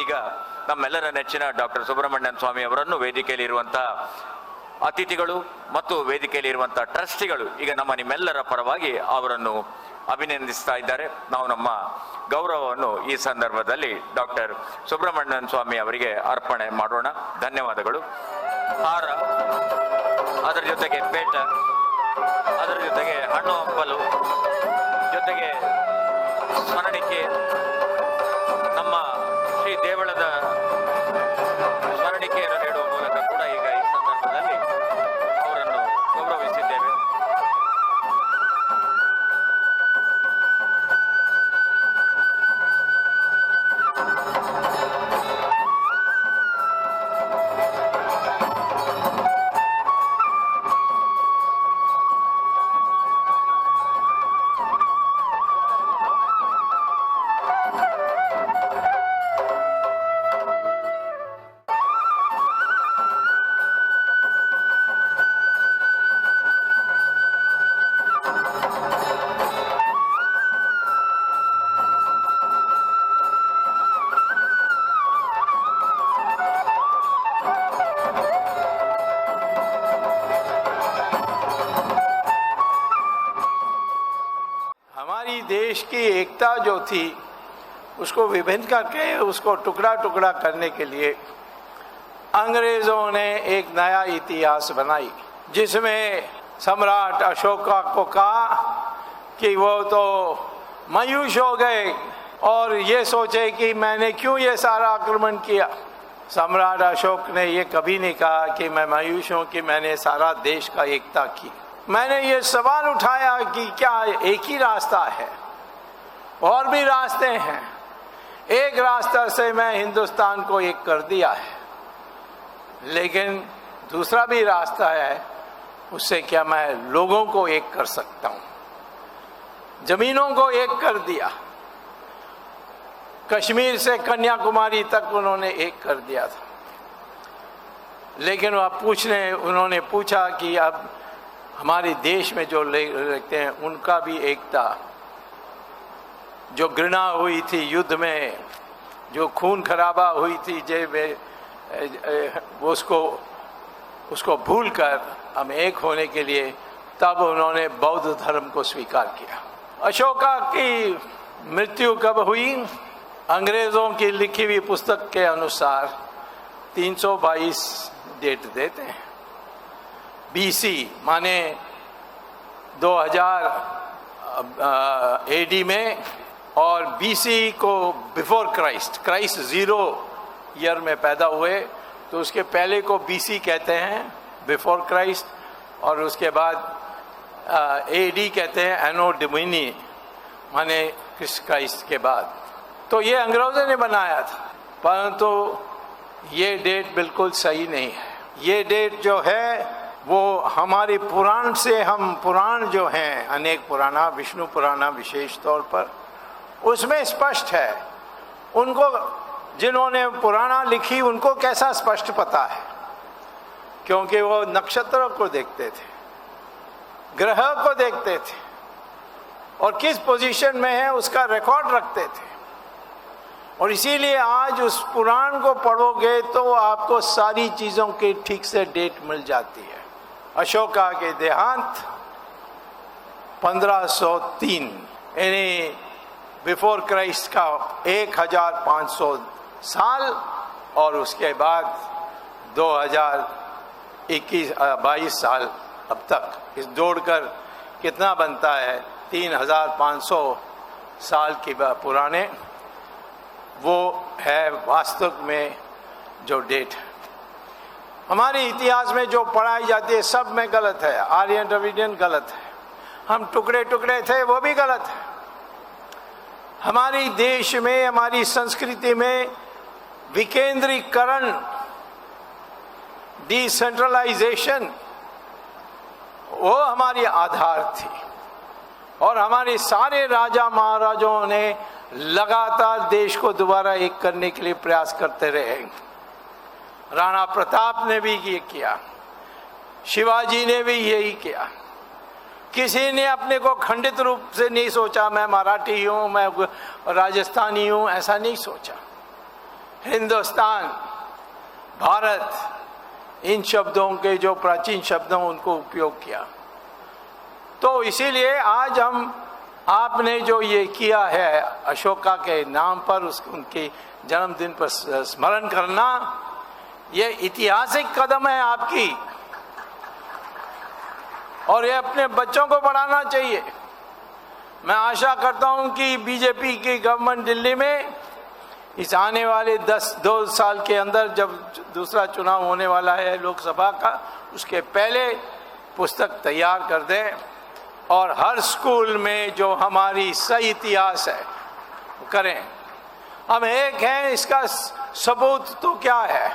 ಈಗ ನಮ್ಮೆಲ್ಲರ ನೆಚ್ಚಿನ ಡಾಕ್ಟರ್ ಸುಬ್ರಹ್ಮಣ್ಯನ್ ಸ್ವಾಮಿ ಅವರನ್ನು ವೇದಿಕೆಯಲ್ಲಿ ಇರುವಂತಹ ಅತಿಥಿಗಳು ಮತ್ತು ವೇದಿಕೆಯಲ್ಲಿ ಇರುವಂತಹ ಟ್ರಸ್ಟಿಗಳು ಈಗ ನಮ್ಮ ನಿಮ್ಮೆಲ್ಲರ ಪರವಾಗಿ ಅವರನ್ನು ಅಭಿನಂದಿಸ್ತಾ ಇದ್ದಾರೆ. ನಾವು ನಮ್ಮ ಗೌರವವನ್ನು ಈ ಸಂದರ್ಭದಲ್ಲಿ ಡಾಕ್ಟರ್ ಸುಬ್ರಹ್ಮಣ್ಯನ್ ಸ್ವಾಮಿ ಅವರಿಗೆ ಅರ್ಪಣೆ ಮಾಡೋಣ. ಧನ್ಯವಾದಗಳು. ಹಾರ, ಅದರ ಜೊತೆಗೆ ಪೇಟ, ಅದರ ಜೊತೆಗೆ ಹಣ್ಣು ಹಂಪಲು, ಜೊತೆಗೆ ಸ್ಮರಣಿಕೆ, ನಮ್ಮ ಶ್ರೀ ದೇವಳದ ಸ್ಮರಣಿಕೆಯನ್ನು ನೀಡುವ ಮೂಲಕ ಕೂಡ ಈಗ ಈ ಸಂದರ್ಭದಲ್ಲಿ ಅವರನ್ನು ಗೌರವಿಸಿದ್ದೇವೆ. देश की एकता जो थी उसको विभिन्न करके उसको टुकड़ा टुकड़ा करने के लिए अंग्रेज़ों ने एक नया इतिहास बनाई, जिसमें सम्राट अशोका को कहा कि वो तो मायूस हो गए और ये सोचे कि मैंने क्यों ये सारा आक्रमण किया। सम्राट अशोक ने ये कभी नहीं कहा कि मैं मायूस हूँ कि मैंने सारा देश का एकता की। मैंने ये सवाल उठाया कि क्या एक ही रास्ता है, और भी रास्ते हैं। एक रास्ता से मैं हिंदुस्तान को एक कर दिया है, लेकिन दूसरा भी रास्ता है, उससे क्या मैं लोगों को एक कर सकता हूँ। जमीनों को एक कर दिया, कश्मीर से कन्याकुमारी तक उन्होंने एक कर दिया था। लेकिन वह उन्होंने पूछा कि अब हमारे देश में जो रहते हैं उनका भी एकता, जो घृणा हुई थी युद्ध में, जो खून खराबा हुई थी, जे उसको भूल कर हम एक होने के लिए तब उन्होंने बौद्ध धर्म को स्वीकार किया। अशोका की मृत्यु कब हुई? अंग्रेज़ों की लिखी हुई पुस्तक के अनुसार 322 डेट देते हैं। बीसी माने 2000 एडी में, और बीसी को before Christ, Christ 0 year में पैदा हुए तो उसके पहले को बीसी कहते हैं, बिफोर क्राइस्ट, और उसके बाद एडी कहते हैं एनो डोमिनी माने क्राइस्ट के बाद। तो ये अंग्रेज़ों ने बनाया था, परंतु ये डेट बिल्कुल सही नहीं है। ये डेट जो है वो हमारे पुराण से, हम पुराण जो हैं अनेक पुराना, विष्णु पुराना विशेष तौर पर, उसमें स्पष्ट है। उनको जिन्होंने पुराना लिखी उनको कैसा स्पष्ट पता है, क्योंकि वो नक्षत्रों को देखते थे, ग्रह को देखते थे और किस पोजीशन में है उसका रिकॉर्ड रखते थे। और इसीलिए आज उस पुराण को पढ़ोगे तो आपको सारी चीज़ों की ठीक से डेट मिल जाती है। अशोका के देहांत 1503 यानी बिफोर क्राइस्ट का 1500 साल, और उसके बाद 2021-22 साल अब तक, इस जोड़कर कितना बनता है 3500 साल की पुराने वो है वास्तव में जो डेट है। हमारे इतिहास में जो पढ़ाई जाती है सब में गलत है। आर्यन द्रविडियन गलत है, हम टुकड़े टुकड़े थे वो भी गलत है। हमारे देश में, हमारी संस्कृति में विकेंद्रीकरण, डिसेंट्रलाइजेशन, वो हमारी आधार थी। और हमारे सारे राजा महाराजों ने लगातार देश को दोबारा एक करने के लिए प्रयास करते रहे। राणा प्रताप ने भी ये किया, शिवाजी ने भी यही किया। किसी ने अपने को खंडित रूप से नहीं सोचा, मैं मराठी हूँ, मैं राजस्थानी हूँ, ऐसा नहीं सोचा। हिंदुस्तान, भारत, इन शब्दों के जो प्राचीन शब्दों उनको उपयोग किया। तो इसीलिए आज हम, आपने जो ये किया है अशोका के नाम पर, उनके जन्मदिन पर स्मरण करना, ये ऐतिहासिक कदम है आपकी, और ये अपने बच्चों को पढ़ाना चाहिए। मैं आशा करता हूँ कि बीजेपी की गवर्नमेंट दिल्ली में इस आने वाले 2 साल के अंदर, जब दूसरा चुनाव होने वाला है लोकसभा का, उसके पहले पुस्तक तैयार कर दें और हर स्कूल में जो हमारी सही इतिहास है वो करें। हम एक हैं, इसका सबूत तो क्या है,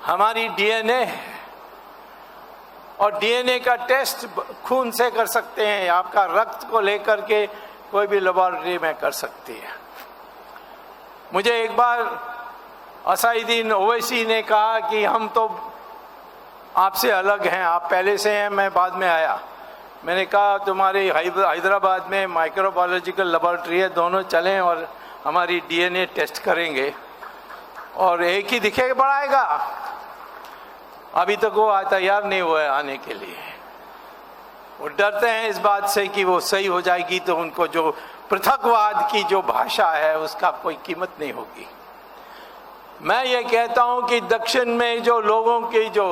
हमारी डीएनए है, और डीएनए का टेस्ट खून से कर सकते हैं, आपका रक्त को लेकर के कोई भी लेबोरेटरी में कर सकती है। मुझे एक बार असाइदीन ओवैसी ने कहा कि हम तो आपसे अलग हैं, आप पहले से हैं, मैं बाद में आया। मैंने कहा तुम्हारे हैदराबाद में माइक्रोबायोलॉजिकल लेबोरेटरी है, दोनों चलें और हमारी डीएनए टेस्ट करेंगे और एक ही दिखेगा बढ़ाएगा। अभी तक वो तैयार नहीं हुआ है आने के लिए। वो डरते हैं इस बात से कि वो सही हो जाएगी तो उनको जो पृथकवाद की जो भाषा है उसका कोई कीमत नहीं होगी। मैं ये कहता हूं कि दक्षिण में जो लोगों की जो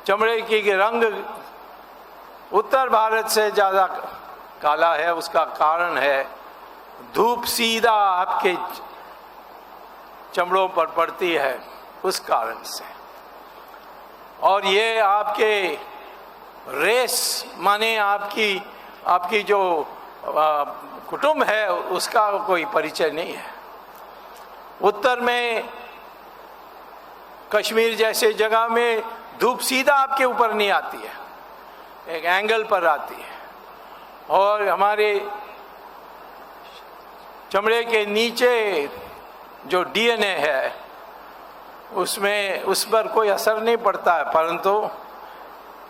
चमड़े की रंग उत्तर भारत से ज़्यादा काला है, उसका कारण है धूप सीधा आपके चमड़ों पर पड़ती है, उस कारण से। और ये आपके रेस माने आपकी आपकी जो कुटुंब है उसका कोई परिचय नहीं है। उत्तर में कश्मीर जैसे जगह में धूप सीधा आपके ऊपर नहीं आती है, एक एंगल पर आती है, और हमारे चमड़े के नीचे जो डीएनए है उसमें उस पर कोई असर नहीं पड़ता है, परंतु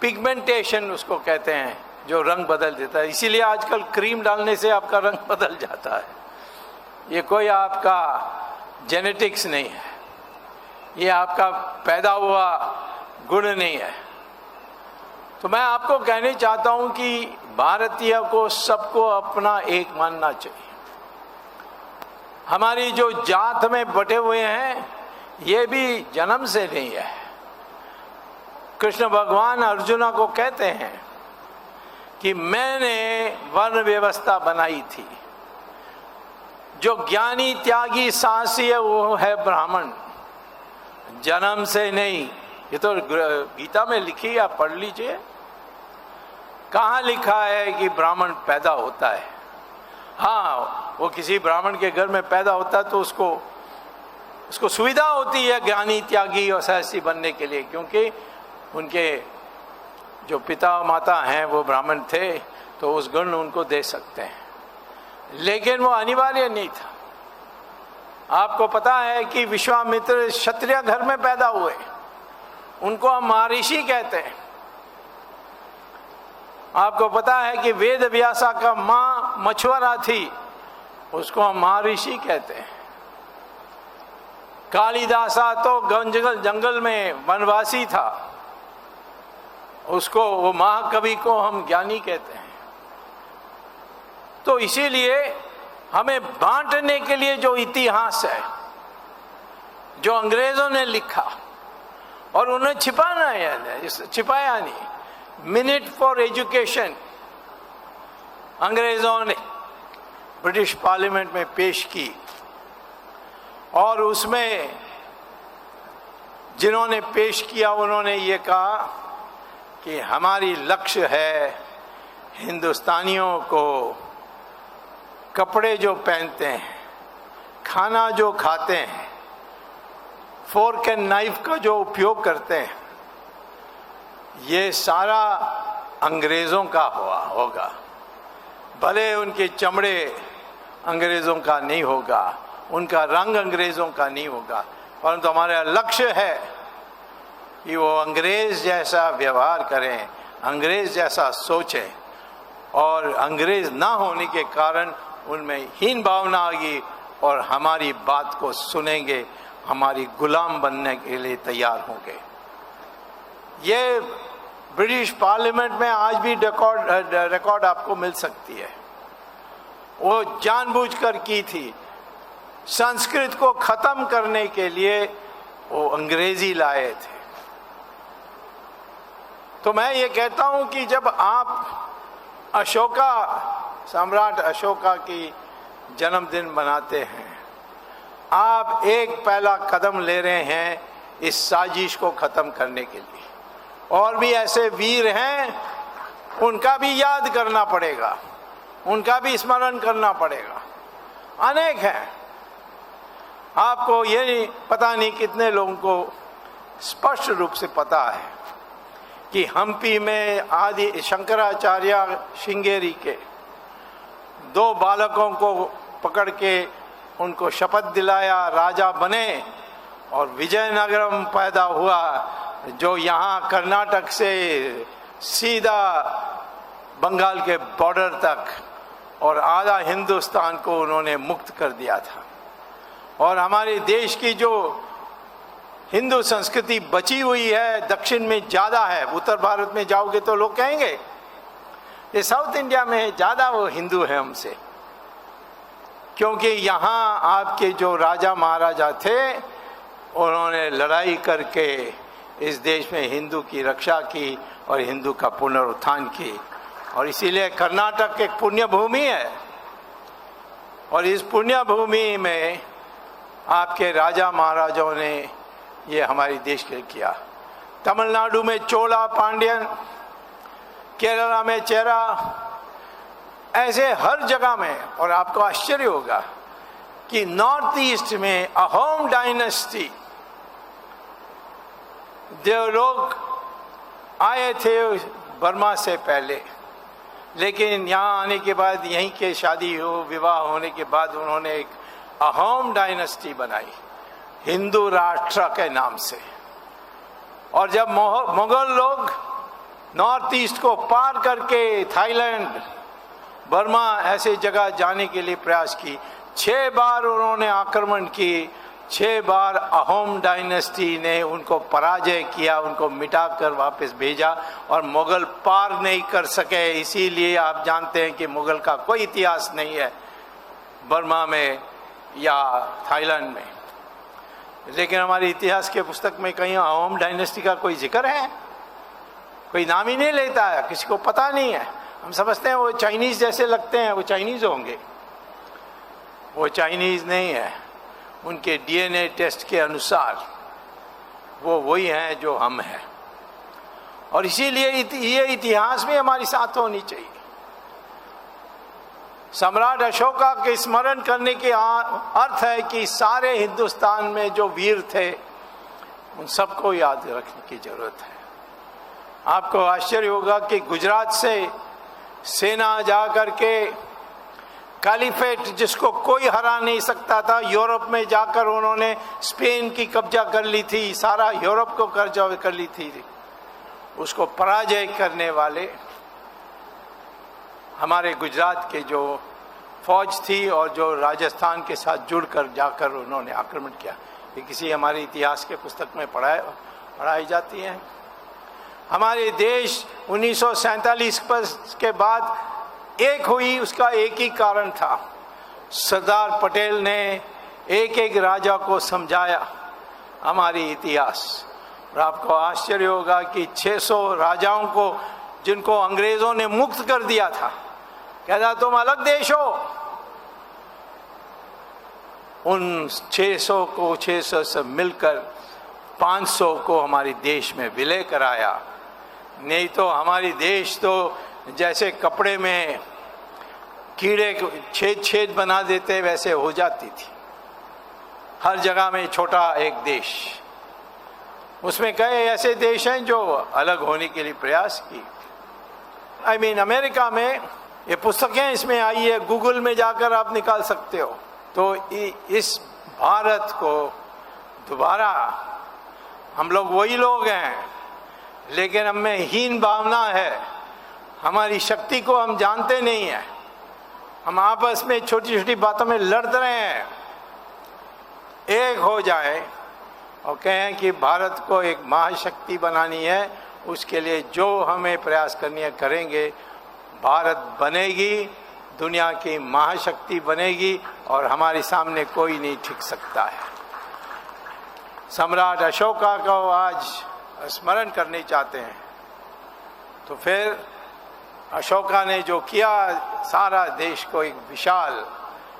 पिगमेंटेशन उसको कहते हैं, जो रंग बदल देता है। इसीलिए आजकल क्रीम डालने से आपका रंग बदल जाता है। ये कोई आपका जेनेटिक्स नहीं है, ये आपका पैदा हुआ गुण नहीं है। तो मैं आपको कहने चाहता हूं कि भारतीय को सबको अपना एक मानना चाहिए। हमारी जो जात में बटे हुए हैं ये भी जन्म से नहीं है। कृष्ण भगवान अर्जुन को कहते हैं कि मैंने वर्ण व्यवस्था बनाई थी, जो ज्ञानी त्यागी साहसी है वो है ब्राह्मण, जन्म से नहीं। ये तो गीता में लिखी है, आप पढ़ लीजिए। कहाँ लिखा है कि ब्राह्मण पैदा होता है? हाँ, वो किसी ब्राह्मण के घर में पैदा होता है तो उसको उसको सुविधा होती है ज्ञानी त्यागी और साहसी बनने के लिए, क्योंकि उनके जो पिता माता हैं वो ब्राह्मण थे, तो उस गुण उनको दे सकते हैं, लेकिन वो अनिवार्य नहीं था। आपको पता है कि विश्वामित्र क्षत्रिय घर में पैदा हुए, उनको हम महर्षि कहते हैं। आपको पता है कि वेद व्यासा का माँ मछुआरा थी, उसको हम महर्षि कहते हैं। कालिदासा तो जंगल जंगल में वनवासी था, उसको वो महाकवि को हम ज्ञानी कहते हैं। तो इसीलिए हमें बांटने के लिए जो इतिहास है, जो अंग्रेजों ने लिखा और उन्हें छिपाना है, छिपाया नहीं। Minute for education अंग्रेजों ने ब्रिटिश पार्लियामेंट में पेश की, और उसमें जिन्होंने पेश किया उन्होंने ये कहा कि हमारी लक्ष्य है हिंदुस्तानियों को कपड़े जो पहनते हैं, खाना जो खाते हैं, fork and knife का जो उपयोग करते हैं, ये सारा अंग्रेज़ों का हुआ होगा। भले उनके चमड़े अंग्रेज़ों का नहीं होगा, उनका रंग अंग्रेज़ों का नहीं होगा, परंतु हमारा लक्ष्य है कि वो अंग्रेज़ जैसा व्यवहार करें, अंग्रेज़ जैसा सोचें, और अंग्रेज़ ना होने के कारण उनमें हीन भावना आएगी और हमारी बात को सुनेंगे, हमारी गुलाम बनने के लिए तैयार होंगे। ये ब्रिटिश पार्लियामेंट में आज भी रिकॉर्ड आपको मिल सकती है। वो जानबूझकर की थी, संस्कृत को ख़त्म करने के लिए वो अंग्रेज़ी लाए थे। तो मैं ये कहता हूँ कि जब आप अशोका, सम्राट अशोका की जन्मदिन मनाते हैं, आप एक पहला कदम ले रहे हैं इस साजिश को ख़त्म करने के लिए। और भी ऐसे वीर हैं, उनका भी याद करना पड़ेगा, उनका भी स्मरण करना पड़ेगा। अनेक हैं, आपको ये नहीं पता नहीं कितने लोगों को स्पष्ट रूप से पता है कि हम्पी में आदि शंकराचार्य श्रृंगेरी के दो बालकों को पकड़ के उनको शपथ दिलाया, राजा बने और विजयनगरम पैदा हुआ, जो यहाँ कर्नाटक से सीधा बंगाल के बॉर्डर तक और आधा हिंदुस्तान को उन्होंने मुक्त कर दिया था। और हमारे देश की जो हिंदू संस्कृति बची हुई है, दक्षिण में ज़्यादा है। उत्तर भारत में जाओगे तो लोग कहेंगे ये साउथ इंडिया में ज़्यादा वो हिंदू है हमसे। क्योंकि यहाँ आपके जो राजा महाराजा थे उन्होंने लड़ाई करके इस देश में हिंदू की रक्षा की और हिंदू का पुनरुत्थान की। और इसीलिए कर्नाटक एक पुण्य भूमि है और इस पुण्य भूमि में आपके राजा महाराजाओं ने ये हमारे देश के लिए किया। तमिलनाडु में चोला पांड्यन, केरला में चेरा, ऐसे हर जगह में। और आपको आश्चर्य होगा कि नॉर्थ ईस्ट में अहोम डायनेस्टी, जो लोग आए थे बर्मा से पहले, लेकिन यहाँ आने के बाद यहीं के शादी हो विवाह होने के बाद उन्होंने एक अहोम डायनेस्टी बनाई हिंदू राष्ट्र के नाम से। और जब मुगल लोग नॉर्थ ईस्ट को पार करके थाईलैंड, बर्मा ऐसे जगह जाने के लिए प्रयास की, 6 बार उन्होंने आक्रमण की, 6 बार अहोम डायनेस्टी ने उनको पराजय किया, उनको मिटाकर वापस भेजा और मुगल पार नहीं कर सके। इसीलिए आप जानते हैं कि मुगल का कोई इतिहास नहीं है बर्मा में या थाईलैंड में। लेकिन हमारे इतिहास के पुस्तक में कहीं अहोम डायनेस्टी का कोई जिक्र है? कोई नाम ही नहीं लेता है, किसी को पता नहीं है। हम समझते हैं वो चाइनीज़ जैसे लगते हैं, वो चाइनीज़ होंगे। वो चाइनीज़ नहीं है। उनके डीएनए टेस्ट के अनुसार वो वही हैं जो हम हैं। और इसीलिए ये इतिहास में हमारी साथ होनी चाहिए। सम्राट अशोका के स्मरण करने के अर्थ है कि सारे हिंदुस्तान में जो वीर थे उन सबको याद रखने की जरूरत है। आपको आश्चर्य होगा कि गुजरात से सेना जा करके कैलिफेट, जिसको कोई हरा नहीं सकता था, यूरोप में जाकर उन्होंने स्पेन की कब्जा कर ली थी, सारा यूरोप को कब्जा कर ली थी, उसको पराजय करने वाले हमारे गुजरात के जो फौज थी और जो राजस्थान के साथ जुड़कर जाकर उन्होंने आक्रमण किया। ये किसी हमारे इतिहास के पुस्तक में पढ़ाई जाती है। हमारे देश 1947 के बाद एक हुई, उसका एक ही कारण था, सरदार पटेल ने एक एक राजा को समझाया हमारी इतिहास। और आपको आश्चर्य होगा कि 600 राजाओं को, जिनको अंग्रेज़ों ने मुक्त कर दिया था, कहता तुम अलग देश हो, उन 600 को 600 से मिलकर 500 को हमारे देश में विलय कराया। नहीं तो हमारी देश तो जैसे कपड़े में कीड़े छेद छेद बना देते वैसे हो जाती थी। हर जगह में छोटा एक देश, उसमें कई ऐसे देश हैं जो अलग होने के लिए प्रयास की। I mean America में ये पुस्तकें इसमें आई है, गूगल में जाकर आप निकाल सकते हो। तो इस भारत को दोबारा, हम लोग वही लोग हैं, लेकिन हमें हीन भावना है, हमारी शक्ति को हम जानते नहीं हैं, हम आपस में छोटी छोटी बातों में लड़ते रहे हैं। एक हो जाए और कहें कि भारत को एक महाशक्ति बनानी है, उसके लिए जो हमें प्रयास करनी है करेंगे। भारत बनेगी, दुनिया की महाशक्ति बनेगी और हमारे सामने कोई नहीं टिक सकता है। सम्राट अशोका को आज स्मरण करने चाहते हैं, तो फिर अशोका ने जो किया, सारा देश को एक विशाल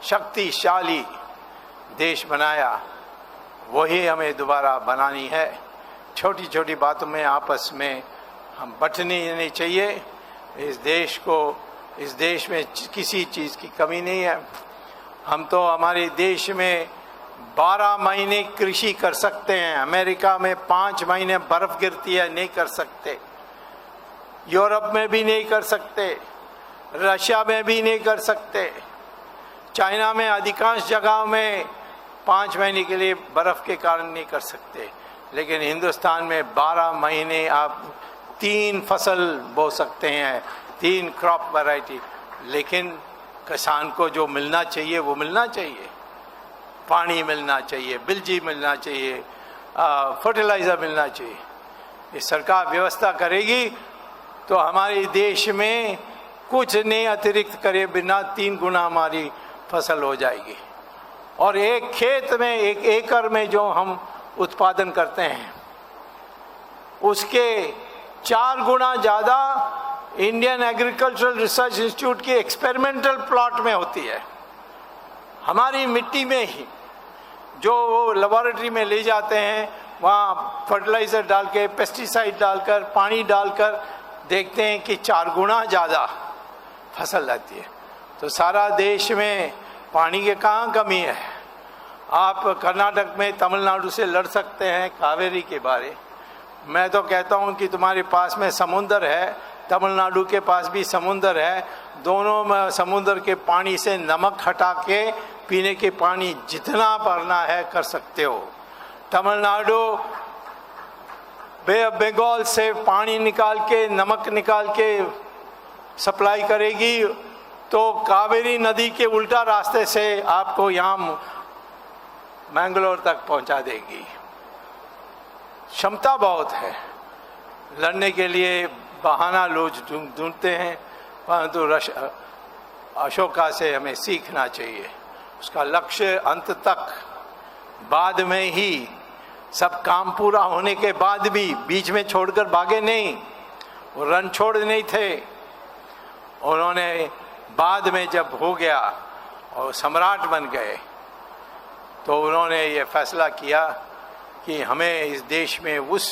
शक्तिशाली देश बनाया, वही हमें दोबारा बनानी है। छोटी छोटी बातों में आपस में हम बंटनी नहीं चाहिए। इस देश को, इस देश में किसी चीज़ की कमी नहीं है। हम तो हमारे देश में 12 महीने कृषि कर सकते हैं, अमेरिका में 5 महीने बर्फ़ गिरती है, नहीं कर सकते, यूरोप में भी नहीं कर सकते, रशिया में भी नहीं कर सकते, चाइना में अधिकांश जगहों में 5 महीने के लिए बर्फ़ के कारण नहीं कर सकते। लेकिन हिंदुस्तान में 12 महीने आप 3 फसल बो सकते हैं, 3 क्रॉप वैरायटी। लेकिन किसान को जो मिलना चाहिए वो मिलना चाहिए, पानी मिलना चाहिए, बिजली मिलना चाहिए, फर्टिलाइज़र मिलना चाहिए। ये सरकार व्यवस्था करेगी तो हमारे देश में कुछ नहीं अतिरिक्त करे बिना 3 गुना हमारी फसल हो जाएगी। और एक खेत में, एक एकड़ में जो हम उत्पादन करते हैं उसके 4 गुना ज़्यादा Indian agricultural research institute की एक्सपेरिमेंटल प्लॉट में होती है। हमारी मिट्टी में ही जो वो लेबोरेटरी में ले जाते हैं, वहाँ फर्टिलाइज़र डाल के, पेस्टिसाइड डालकर, पानी डालकर देखते हैं कि 4 गुना ज़्यादा फसल आती है। तो सारा देश में पानी के कहाँ कमी है। आप कर्नाटक में तमिलनाडु से लड़ सकते हैं कावेरी के बारे। मैं तो कहता हूँ कि तुम्हारे पास में समुंदर है, तमिलनाडु के पास भी समुंदर है, दोनों में समुंदर के पानी से नमक हटा के पीने के पानी जितना भरना है कर सकते हो। तमिलनाडु बे ऑफ बंगाल से पानी निकाल के, नमक निकाल के सप्लाई करेगी, तो कावेरी नदी के उल्टा रास्ते से आपको यहाँ मैंगलोर तक पहुँचा देगी। क्षमता बहुत है, लड़ने के लिए बहाना लोग ढूंढते हैं, परंतु अशोका से हमें सीखना चाहिए। उसका लक्ष्य अंत तक, बाद में ही सब काम पूरा होने के बाद भी बीच में छोड़कर भागे नहीं, वो रन छोड़ नहीं थे। उन्होंने बाद में जब हो गया और सम्राट बन गए तो उन्होंने ये फैसला किया कि हमें इस देश में उस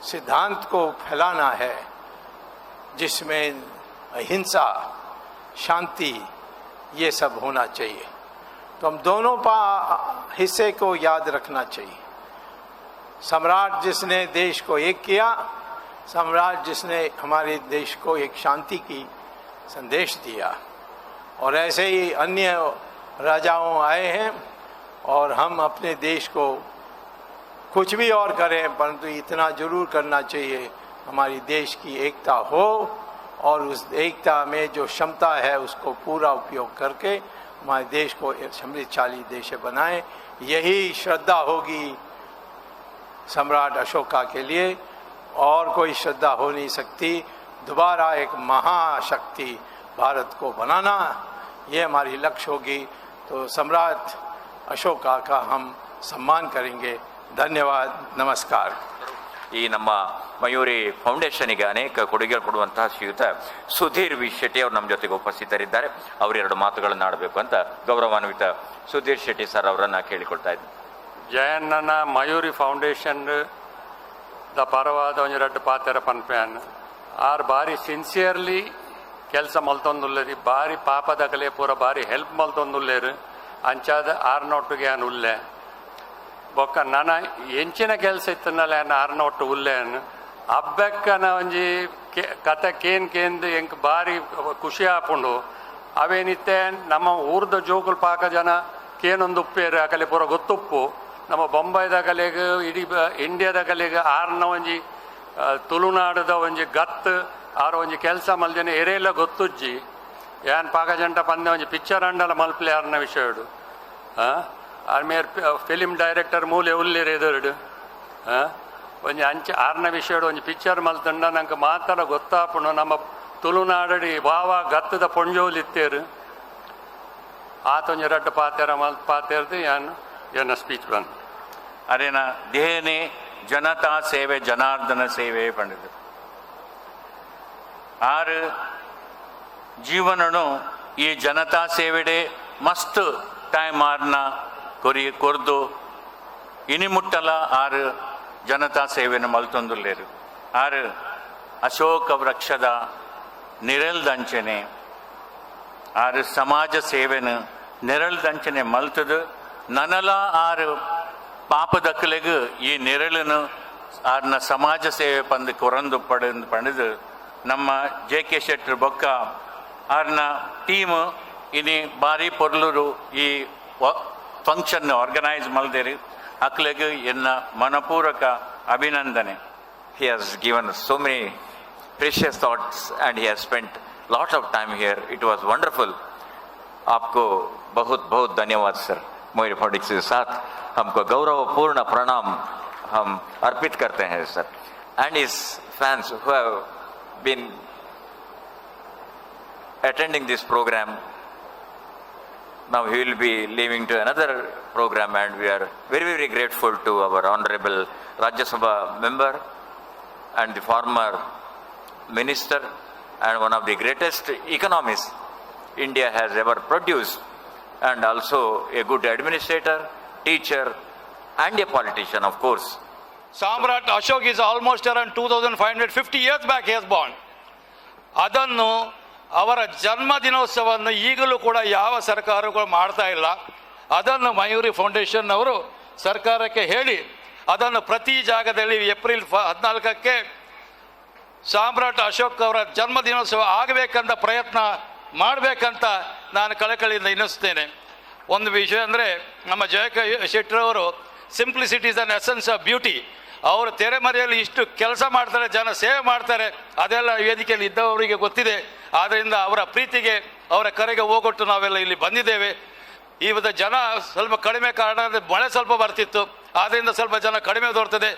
सिद्धांत को फैलाना है जिसमें अहिंसा, शांति, ये सब होना चाहिए। तो हम दोनों हिस्से को याद रखना चाहिए। सम्राट जिसने देश को एक किया, सम्राट जिसने हमारे देश को एक शांति की संदेश दिया, और ऐसे ही अन्य राजाओं आए हैं। और हम अपने देश को कुछ भी और करें, परंतु इतना ज़रूर करना चाहिए, हमारी देश की एकता हो और उस एकता में जो क्षमता है उसको पूरा उपयोग करके हमारे देश को एक समृद्धशाली देश बनाएं। यही श्रद्धा होगी सम्राट अशोका के लिए, और कोई श्रद्धा हो नहीं सकती। दोबारा एक महाशक्ति भारत को बनाना, ये हमारी लक्ष्य होगी। तो सम्राट अशोका का हम सम्मान करेंगे। धन्यवाद, नमस्कार। ಈ ನಮ್ಮ ಮಯೂರಿ ಫೌಂಡೇಶನ್ಗೆ ಅನೇಕ ಕೊಡುಗೆ ಕೊಡುವಂತಹ ಶ್ರೀಯುತ ಸುಧೀರ್ ವಿ ಶೆಟ್ಟಿ ಅವರು ನಮ್ಮ ಜೊತೆಗೆ ಉಪಸ್ಥಿತರಿದ್ದಾರೆ. ಅವರೆರಡು ಮಾತುಗಳನ್ನು ಆಡಬೇಕು ಅಂತ ಗೌರವಾನ್ವಿತ ಸುಧೀರ್ ಶೆಟ್ಟಿ ಸರ್ ಅವರನ್ನ ಕೇಳಿಕೊಳ್ತಾ ಇದ್ದೀನಿ. ಜಯಣ್ಣನ ಮಯೂರಿ ಫೌಂಡೇಶನ್ the ಪರವಾದ ಒಂಜಿ ರಡ್ಡ್ ಪಾತೆರ ಪನ್ಪೆಯಾನ್ ಆರ್ ಬಾರಿ ಸಿನ್ಸಿಯರ್ಲಿ ಕೆಲಸ ಮಲ್ತೊಂದುಲ್ಲೇರಿ, ಬಾರಿ ಪಾಪದಕಲೆ ಪೂರ ಬಾರಿ ಹೆಲ್ಪ್ ಮಲ್ತೊಂದುಲ್ಲೇರು. ಅಂಚಾದ ಆರ್ನೊಟ್ಟಿಗೆ ಆನ್ ಉಲ್ಲೆ ಬೊಕ್ಕ ನನ ಎಂಚಿನ ಕೆಲಸ ಇತ್ತನಲ್ಲ ಆನ್ ಆರ್ನೊಟ್ಟು ಉಲ್ಲೆ ಅನ್ ಅಬ್ಬೆಕ್ಕನ ಒಂಜಿ ಕತೆ ಕೇನ್ ಕೇಂದ್ ಎಂಕ್ ಬಾರಿ ಖುಷಿ ಆಪುಂಡು. ಅವೇನಿತ್ತೆ ನಮ್ಮ ಊರ್ದ ಜೋಕುಲ್ ಪಾಕ ಜನ ಕೇನೊಂದು ಉಪ್ಪೇರು ಅಕಲೆ ಪೂರ ಗೊತ್ತುಪ್ಪು. ನಮ್ಮ ಬೊಂಬೈದ ಕಲೆಗ್ ಇಡೀ ಇಂಡಿಯಾದ ಕಲೆಗ್ ಆರ್ನ ಒಂಜಿ ತುಳುನಾಡದ ಒಂಜಿ ಗತ್ ಆರ್ ಒಂಜಿ ಕೆಲಸ ಮಲ್ದಿನ ಎರೆಲ್ಲ ಗೊತ್ತುಜ್ಜಿ. ಯಾನ್ ಪಾಕ ಜಂಟ ಪಂದೆ ಒಂಜಿ ಪಿಕ್ಚರ್ ಅಂಡಲ ಮಲ್ಪ್ಲೆ ಆರ್ನ ವಿಷಯಡು. ಆರ್ ಮೇರ್ ಫಿಲಿಂ ಡೈರೆಕ್ಟರ್ ಮೂಲೆ ಉಲ್ಲೇರು ಎದುರುಡು ಒಂಜಿ ಅಂಚೆ ಆರ್ನ ವಿಷಯಡು ಒಂಜಿ ಪಿಕ್ಚರ್ ಮಲ್ತಂಡ ನಂಗೆ ಮಾತ್ರ ಗೊತ್ತಾಪುಂಡು. ನಮ್ಮ ತುಳುನಾಡಡಿ ವಾವ ಗತ್ತದ ಪೊಂಜೋಲು ಇತ್ತೇರು. ಆತೊಂಜಿ ರಡ್ಡ್ ಪಾತೆರ ಮಲ್ ಪಾತೆರ್ದು ಯಾನ್ ಎನ್ನ ಸ್ಪೀಚ್ ಬಂದು. ಅರೇನ ದೇಹನೇ ಜನತಾ ಸೇವೆ, ಜನಾರ್ದನ ಸೇವೆ ಪಂಡಿತು. ಆರು ಜೀವನನು ಈ ಜನತಾ ಸೇವೆಡೆ ಮಸ್ತ್ ಟೈಮ್ ಆರ್ನ ಕೊರಿ ಕೊರ್ದು ಇನಿ ಮುಟ್ಟಲ ಆರು ಜನತಾ ಸೇವೆಯನ್ನು ಮಲ್ತೊಂದುಲ್ಲೇರು. ಆರು ಅಶೋಕ ವೃಕ್ಷದ ನಿರಲ್ದಂಚನೆ ಆರು ಸಮಾಜ ಸೇವೆನು ನೆರಳ್ದಂಚನೆ ಮಲ್ತದು. ನನಲ ಆರು ಪಾಪದಕ್ಕಲೆಗ್ ಈ ನೆರಳನ್ನು ಆರ್ನ ಸಮಾಜ ಸೇವೆ ಪಂದು ಕೊರಂದು ಪಡೆದು ಪಡೆದು ನಮ್ಮ ಜೆ ಕೆ ಶೆಟ್ಟರ್ ಬೊಕ್ಕ ಆರ್ನ ಟೀಮ್ ಇನಿ ಬಾರಿ ಪೊರ್ಲೂರು ಈ ಫಂಕ್ಷನ್ ಆರ್ಗನೈಸ್ ಮಲ್ದೇರಿ. ಅಕ್ಲೆಗ್ ಎನ್ನ ಮನಪೂರ್ವಕ ಅಭಿನಂದನೆ. He has given so many precious thoughts and he has spent lot of time here. It was wonderful. आपको बहुत बहुत धन्यवाद सर. मयूरी फाउंडेशन के साथ हमको गौरवपूर्ण प्रणाम हम अर्पित करते हैं sir. And his fans who have been attending this program Now he will be leaving to another program, and we are very, very grateful to our Honorable Rajya Sabha member and the former minister and one of the greatest economists India has ever produced, and also a good administrator, teacher, and a politician, of course. Samrat Ashok is almost around 2550 years back he has born. ಅದನ್ನು ಅವರ ಜನ್ಮ ದಿನೋತ್ಸವವನ್ನು ಈಗಲೂ ಕೂಡ ಯಾವ ಸರ್ಕಾರಗಳು ಮಾಡ್ತಾ ಇಲ್ಲ. ಅದನ್ನು ಮಯೂರಿ ಫೌಂಡೇಶನ್ ಅವರು ಸರ್ಕಾರಕ್ಕೆ ಹೇಳಿ ಅದನ್ನು ಪ್ರತಿ ಜಾಗದಲ್ಲಿ ಏಪ್ರಿಲ್ 14ಕ್ಕೆ ಸಾಮ್ರಾಟ್ ಅಶೋಕ್ ಅವರ ಜನ್ಮ ದಿನೋತ್ಸವ ಆಗಬೇಕಂತ ಪ್ರಯತ್ನ ಮಾಡಬೇಕಂತ ನಾನು ಕಳಕಳಿಯಿಂದ ಇನ್ನಿಸ್ತೇನೆ. ಒಂದು ವಿಷಯ ಅಂದರೆ, ನಮ್ಮ ಜಯಕ ಶೆಟ್ಟರವರು simplicity is an essence of beauty. ಅವರು ತೆರೆಮರೆಯಲ್ಲಿ ಇಷ್ಟು ಕೆಲಸ ಮಾಡ್ತಾರೆ, ಜನ ಸೇವೆ ಮಾಡ್ತಾರೆ, ಅದೆಲ್ಲ ವೇದಿಕೆಯಲ್ಲಿ ಇದ್ದವರಿಗೆ ಗೊತ್ತಿದೆ. ಆದ್ದರಿಂದ ಅವರ ಪ್ರೀತಿಗೆ, ಅವರ ಕರೆಗೆ ಹೋಗೊಟ್ಟು ನಾವೆಲ್ಲ ಇಲ್ಲಿ ಬಂದಿದ್ದೇವೆ. ಇವತ್ತು ಜನ ಸ್ವಲ್ಪ ಕಡಿಮೆ, ಕಾರಣ ಅಂದರೆ ಮಳೆ ಸ್ವಲ್ಪ ಬರ್ತಿತ್ತು, ಆದ್ದರಿಂದ ಸ್ವಲ್ಪ ಜನ ಕಡಿಮೆ ದೊರ್ತದೆ.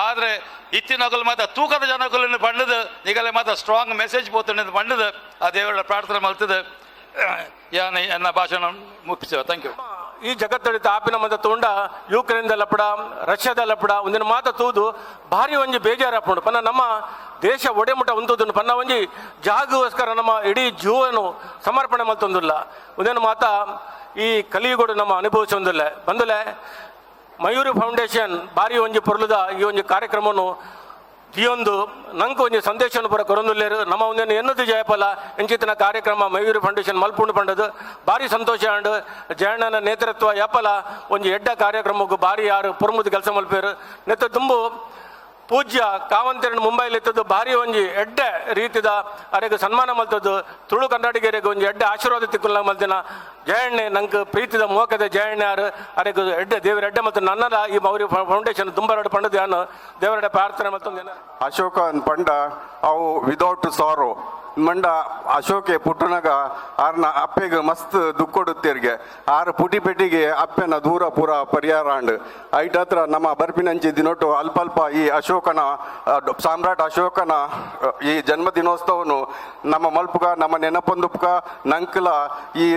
ಆದರೆ ಇತ್ತಿನಗಲು ಮಾತ್ರ ತೂಕದ ಜನಗಳನ್ನು ಬಣ್ಣದ ಈಗಲೇ ಮಾತ್ರ ಸ್ಟ್ರಾಂಗ್ ಮೆಸೇಜ್ ಪೋತಂಡು ಬಣ್ಣದ ಆ ದೇವರ ಪ್ರಾರ್ಥನೆ ಮಲ್ತದೆ. ಯಾನ ಎನ್ನ ಭಾಷಣ ಮುಗಿಸುವ. Thank you. ಈ ಜಗತ್ತಡಿತ ಆಪಿನ ಮದ ತೋಂಡ ಯೂಕ್ರೇನ್ದ ಲಪಡ, ರಷ್ಯಾದ ಲಪಡ ಒಂದಿನ ಮಾತ ತೂದು ಭಾರಿ ಒಂಜಿ ಬೇಜಾರಾಪುಂಡು. ಪನ್ನ ನಮ್ಮ ದೇಶ ಒಡೆಮುಟ ಉಂತುದುಂಡು. ಪನ್ನ ಒಂಜಿ ಜಾಗಗೋಸ್ಕರ ನಮ್ಮ ಇಡೀ ಜೀವನು ಸಮರ್ಪಣೆ ಮಲ್ತೊಂದುಲ್ಲ. ಒಂದೇನು ಮಾತ ಈ ಕಲಿಯುಗಡು ನಮ್ಮ ಅನುಭವಿಸೊಂದುಲ್ಲ. ಬಂದುಲೆ ಮಯೂರಿ ಫೌಂಡೇಶನ್ ಭಾರಿ ಒಂಜಿ ಪೊರ್ಲುದ ಈ ಒಂಜಿ ಕಾರ್ಯಕ್ರಮನು ದಿಯೊಂದು ನಂಗೆ ಒಂಜಿ ಸಂದೇಶವನ್ನು ಪೂರ ಕೊರೊಂದುಲ್ಲೇರು. ನಮ್ಮ ಒಂದೇನು ಎನ್ನದು ಜಯಪಲ ಇಂಚಿತ್ತಿನ ಕಾರ್ಯಕ್ರಮ ಮಯೂರಿ ಫೌಂಡೇಶನ್ ಮಲ್ಪುಂಡು ಪಂಡದು ಭಾರಿ ಸಂತೋಷ ಆಂಡ್. ಜಯಣ್ಣನ ನೇತೃತ್ವ ಯಪಲ ಒಂಜಿ ಎಡ್ಡ ಕಾರ್ಯಕ್ರಮಕ್ಕೂ ಭಾರಿ ಯಾರು ಪೊರ್ಮುದು ಕೆಲಸ ಮಲ್ಪೇರು. ನೆತ್ತ ತುಂಬು ಪೂಜ್ಯ ಕಾವಂತರನ್ನು ಮುಂಬೈಲಿ ಇತ್ತದ್ದು ಭಾರಿ ಒಂಜಿ ಎಡ್ಡೆ ರೀತಿದ ಅರೆಗೆ ಸನ್ಮಾನ ಮಲ್ತದ್ದು ತುಳು ಕನ್ನಡಿಗರಿಗೆ ಒಂಜಿ ಎಡ್ಡೆ ಆಶೀರ್ವಾದ ತಿಕ್ಕುಲ್ಲ ಮಲ್ತಿನ ಜಯಣ್ಣೆ ನಂಗೆ ಪ್ರೀತಿದ ಮೋಕದ ಜಯಣ್ಣೆ ಯಾರು ಅರೆಗೆ ಎಡ್ಡೆ ದೇವರ ಎಡ್ಡೆ ಮತ್ತು ನನ್ನದ ಈ ಮೌರಿ ಫೌಂಡೇಶನ್ ತುಂಬರಡು ಪಂಡದು ಯಾನು ದೇವರಡೆ ಪ್ರಾರ್ಥನೆ ಮತ್ತೊಂದು. ಅಶೋಕ ಪಂಡ ಅವು ವಿದೌಟ್ ಸಾರೋ ಮಂಡ ಅಶೋಕೆ ಪುಟ್ಟನಾಗ ಆರ್ನ ಅಪ್ಪೆಗೆ ಮಸ್ತ್ ದುಃಖ ಆರ್ ಪುಟಿ ಪೆಟ್ಟಿಗೆ ಅಪ್ಪೆನ ದೂರ ಪೂರ ಪರಿಹಾರ ಅಂಡ್ ಐಟ್ ಹತ್ರ ನಮ್ಮ ಬರ್ಪಿನಂಚಿ ದಿನೊಟ್ಟು ಅಲ್ಪ ಅಲ್ಪ ಈ ಅಶೋಕನ ಸಾಮ್ರಾಟ್ ಅಶೋಕನ ಈ ಜನ್ಮ ದಿನೋತ್ಸವನು ನಮ್ಮ ಮಲ್ಪುಗ ನಮ್ಮ ನೆನಪೊಂದುಪ್ಕ ನಂಕ್ಲ ಈ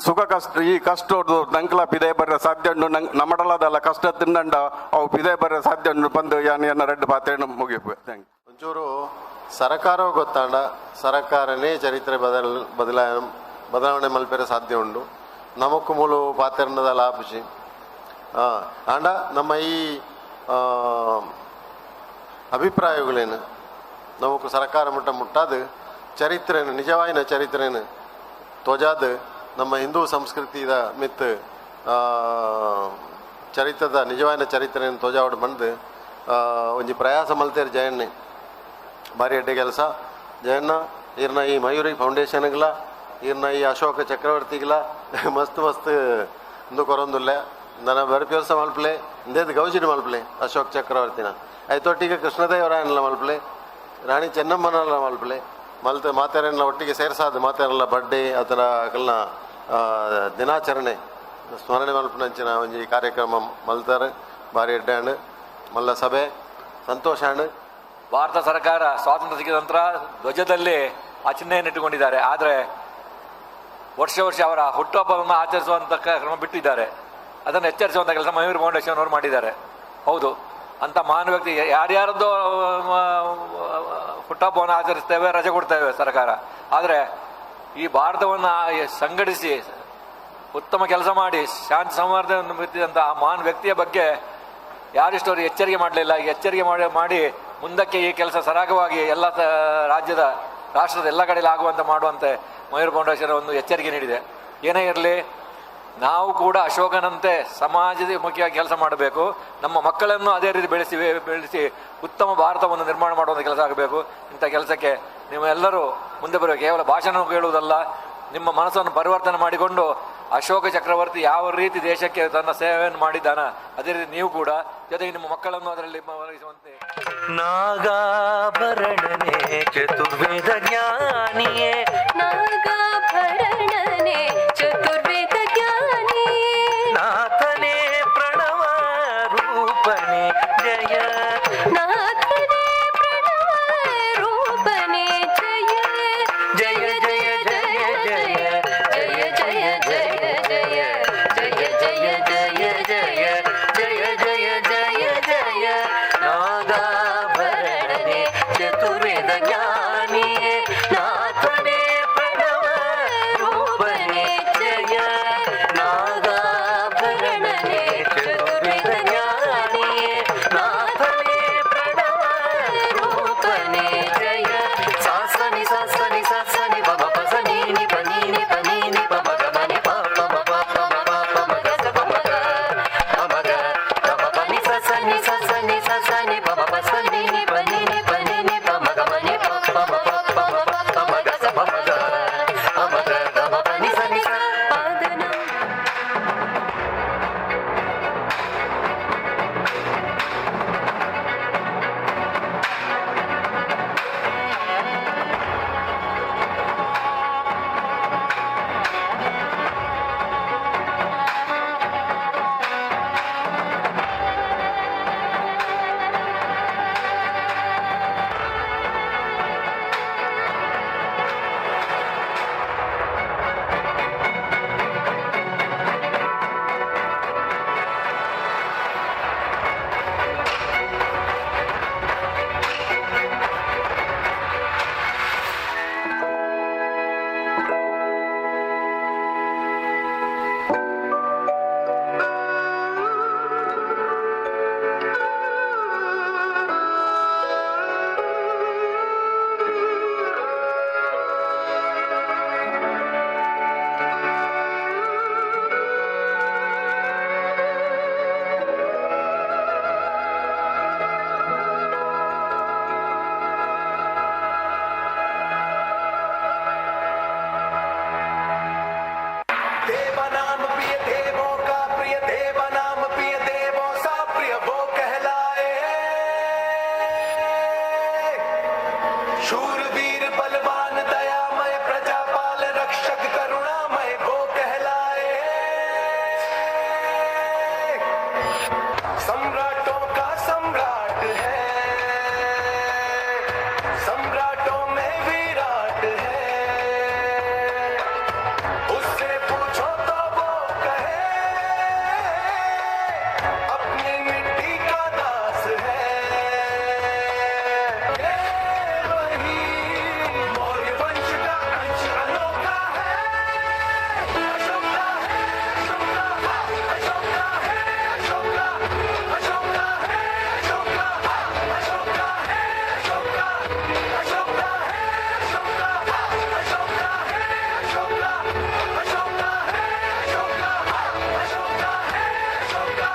ಸುಖ ಕಷ್ಟ ಈ ಕಷ್ಟೋದು ನಂಕ್ಲ ಪಿದೆ ಬರ್ರ ಸಾಧ್ಯ ಉಂಡು. ನಂಗ್ ನಮ್ಮಡಲದಲ್ಲ ಕಷ್ಟ ತಿನ್ನಂಡ ಅವು ಪಿದೆ ಬರ್ರ ಸಾಧ್ಯ ಉಂಡು ಬಂದು ಯಾನ್ ಎನ್ನ ರೆಡ್ ಪಾತ್ರೆ ಮುಗಿಪು. Thank you. ಒಂಚೂರು ಸರಕಾರವು ಗೊತ್ತಾಂಡ ಸರಕಾರನೇ ಚರಿತ್ರೆ ಬದಲಾವಣೆ ಮಲ್ಪೆರೆ ಸಾಧ್ಯ ಉಂಡು. ನಮಕ್ಕು ಮೂಲು ಪಾತೆರ್ನದ ಲಾಪುಜಿ ಆಂಡ ನಮ್ಮ ಈ ಅಭಿಪ್ರಾಯಗಳೇನು ನಮಕ್ಕು ಸರಕಾರ ಮುಟ್ಟ ಮುಟ್ಟಾದ ಚರಿತ್ರೆನು ನಿಜವಾಯಿನ ಚರಿತ್ರೆನು ತೋಜಾದ ನಮ್ಮ ಹಿಂದೂ ಸಂಸ್ಕೃತಿದ ಮಿತ್ ಚರಿತ್ರದ ನಿಜವಾಯಿನ ಚರಿತ್ರೆಯನ್ನು ತೋಜಾವಡ್ ಬಂದು ಒಂಜಿ ಪ್ರಯಾಸ ಮಲ್ತೇರು ಜಯಣ್ಣೆ ಭಾರಿ ಅಡ್ಡೆ ಕೆಲಸ. ಜಯಣ್ಣ ಇರ್ನ ಈ ಮಯೂರಿ ಫೌಂಡೇಶನ್ಗಳ ಇರ್ನ ಈ ಅಶೋಕ ಚಕ್ರವರ್ತಿಗಳ ಮಸ್ತ್ ಮಸ್ತ್ ಇಂದು ಕೊರೊಂದುಲ್ಲೆ ನನ್ನ ಬರ್ಪಿ ವರ್ಷ ಮಲ್ಪಲೆ ಇಂದೇದು ಗೌಜಿನ ಮಲ್ಪಲೆ ಅಶೋಕ್ ಚಕ್ರವರ್ತಿನ ಐತೊಟ್ಟಿಗೆ ಕೃಷ್ಣದೇವರಾಯನಲ್ಲ ಮಲ್ಪಲೆ ರಾಣಿ ಚೆನ್ನಮ್ಮನಲ್ಲ ಮಲ್ಪಲೆ ಮಲ್ತ ಮಾತೆರೆಲ್ಲ ಒಟ್ಟಿಗೆ ಸೇರ್ಸಾದ ಮಾತೆರೆಲ್ಲ ಬರ್ಡೇ ಅದರ ಅಕಲ್ನ ದಿನಾಚರಣೆ ಸ್ಮರಣೆ ಮಲ್ಪನಂಚಿನ ಒಂಜಿ ಕಾರ್ಯಕ್ರಮ ಮಲ್ತಾರೆ. ಭಾರಿ ಅಡ್ಡೆ ಅಂಡ್ ಮಲ್ಲ ಸಭೆ ಸಂತೋಷ ಅಂಡ್. ಭಾರತ ಸರ್ಕಾರ ಸ್ವಾತಂತ್ರ್ಯ ಸಿಕ್ಕಿದ ನಂತರ ಧ್ವಜದಲ್ಲಿ ಆ ಚಿಹ್ನೆಯನ್ನು ಇಟ್ಟುಕೊಂಡಿದ್ದಾರೆ. ಆದರೆ ವರ್ಷ ವರ್ಷ ಅವರ ಹುಟ್ಟುಹಬ್ಬವನ್ನು ಆಚರಿಸುವಂಥ ಕ್ರಮ ಬಿಟ್ಟಿದ್ದಾರೆ. ಅದನ್ನು ಎಚ್ಚರಿಸುವಂಥ ಕೆಲಸ ಮಯೂರ್ ಫೌಂಡೇಶನ್ ಅವರು ಮಾಡಿದ್ದಾರೆ. ಹೌದು, ಅಂಥ ಮಹಾನ್ ವ್ಯಕ್ತಿ ಯಾರ್ಯಾರದ್ದೋ ಹುಟ್ಟುಹಬ್ಬವನ್ನು ಆಚರಿಸ್ತೇವೆ, ರಜೆ ಕೊಡ್ತೇವೆ ಸರ್ಕಾರ. ಆದರೆ ಈ ಭಾರತವನ್ನು ಸಂಘಟಿಸಿ ಉತ್ತಮ ಕೆಲಸ ಮಾಡಿ ಶಾಂತಿ ಸೌಹಾರ್ದವನ್ನು ಬಿತ್ತಿದಂಥ ಆ ಮಹಾನ್ ವ್ಯಕ್ತಿಯ ಬಗ್ಗೆ ಯಾರಿಷ್ಟವರು ಎಚ್ಚರಿಕೆ ಮಾಡಲಿಲ್ಲ. ಎಚ್ಚರಿಕೆ ಮಾಡಿ ಮುಂದಕ್ಕೆ ಈ ಕೆಲಸ ಸರಾಗವಾಗಿ ಎಲ್ಲ ರಾಜ್ಯದ ರಾಷ್ಟ್ರದ ಎಲ್ಲ ಕಡೆಯಲ್ಲಿ ಆಗುವಂತೆ ಮಾಡುವಂತೆ ಮಯೂರ್ ಫೌಂಡೇಶನ್ ಒಂದು ಎಚ್ಚರಿಕೆ ನೀಡಿದೆ. ಏನೇ ಇರಲಿ, ನಾವು ಕೂಡ ಅಶೋಕನಂತೆ ಸಮಾಜದ ಮುಖ್ಯವಾಗಿ ಕೆಲಸ ಮಾಡಬೇಕು. ನಮ್ಮ ಮಕ್ಕಳನ್ನು ಅದೇ ರೀತಿ ಬೆಳೆಸಿ ಉತ್ತಮ ಭಾರತವನ್ನು ನಿರ್ಮಾಣ ಮಾಡುವಂಥ ಕೆಲಸ ಆಗಬೇಕು. ಇಂಥ ಕೆಲಸಕ್ಕೆ ನೀವೆಲ್ಲರೂ ಮುಂದೆ ಬರಬೇಕು. ಕೇವಲ ಭಾಷಣ ಕೇಳುವುದಲ್ಲ, ನಿಮ್ಮ ಮನಸ್ಸನ್ನು ಪರಿವರ್ತನೆ ಮಾಡಿಕೊಂಡು ಅಶೋಕ ಚಕ್ರವರ್ತಿ ಯಾವ ರೀತಿ ದೇಶಕ್ಕೆ ತನ್ನ ಸೇವೆಯನ್ನು ಮಾಡಿದ್ದಾನ ಅದೇ ರೀತಿ ನೀವು ಕೂಡ ಜೊತೆಗೆ ನಿಮ್ಮ ಮಕ್ಕಳನ್ನು ಅದರಲ್ಲಿ ಒದಗಿಸುವಂತೆ. ನಾಗಾಭರಣನೆ ಚತುರ್ವೇದ ಜ್ಞಾನಿಯೇ, ನಾಗಾಭರಣನೆ ಚತುರ್ವೇದ ಜ್ಞಾನಿಯೇ, ನಾಥನೇ ಪ್ರಣವ ರೂಪನೆ ಜಯ, ನಾಥನೇ ಪ್ರಣವ ರೂಪನೆ ಜಯ, ಜಯ ಜಯ ಜಯ ಜಯ ಜಯ ಜಯ ಜಯ ಜಯ सम्राटों का सम्राट है, सम्राटों में विराट है। उससे पूछो तो वो कहे, अपनी मिट्टी का दास है। ये वही मौर्य वंश का अंश अनोखा है। अशोका है, अशोका, अशोका है, अशोका, अशोका है, अशोका, अशोका है, अशोका, अशोका है, अशोका, अशोका है, अशोका, अशोका है, अशोका, अशोका है, अशोका।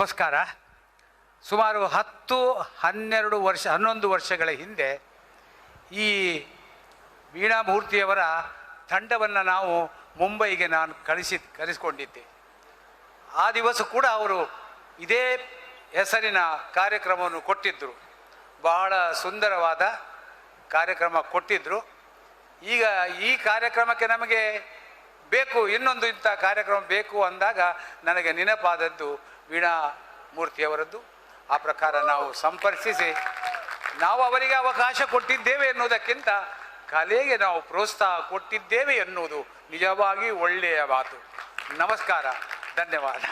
ನಮಸ್ಕಾರ. ಸುಮಾರು 10, 12 ವರ್ಷ, 11 ವರ್ಷಗಳ ಹಿಂದೆ ಈ ವೀಣಾಮೂರ್ತಿಯವರ ತಂಡವನ್ನು ನಾವು ಮುಂಬೈಗೆ ನಾನು ಕಳಿಸಿಕೊಂಡಿದ್ದೆ. ಆ ದಿವಸ ಕೂಡ ಅವರು ಇದೇ ಹೆಸರಿನ ಕಾರ್ಯಕ್ರಮವನ್ನು ಕೊಟ್ಟಿದ್ದರು. ಬಹಳ ಸುಂದರವಾದ ಕಾರ್ಯಕ್ರಮ ಕೊಟ್ಟಿದ್ದರು. ಈಗ ಈ ಕಾರ್ಯಕ್ರಮಕ್ಕೆ ನಮಗೆ ಬೇಕು, ಇನ್ನೊಂದು ಇಂಥ ಕಾರ್ಯಕ್ರಮ ಬೇಕು ಅಂದಾಗ ನನಗೆ ನೆನಪಾದದ್ದು ವೀಣಾ ಮೂರ್ತಿಯವರದ್ದು. ಆ ಪ್ರಕಾರ ನಾವು ಸಂಪರ್ಕಿಸಿ ನಾವು ಅವರಿಗೆ ಅವಕಾಶ ಕೊಟ್ಟಿದ್ದೇವೆ ಎನ್ನುವುದಕ್ಕಿಂತ ಕಲೆಗೆ ನಾವು ಪ್ರೋತ್ಸಾಹ ಕೊಟ್ಟಿದ್ದೇವೆ ಎನ್ನುವುದು ನಿಜವಾಗಿ ಒಳ್ಳೆಯ ಮಾತು. ನಮಸ್ಕಾರ, ಧನ್ಯವಾದ.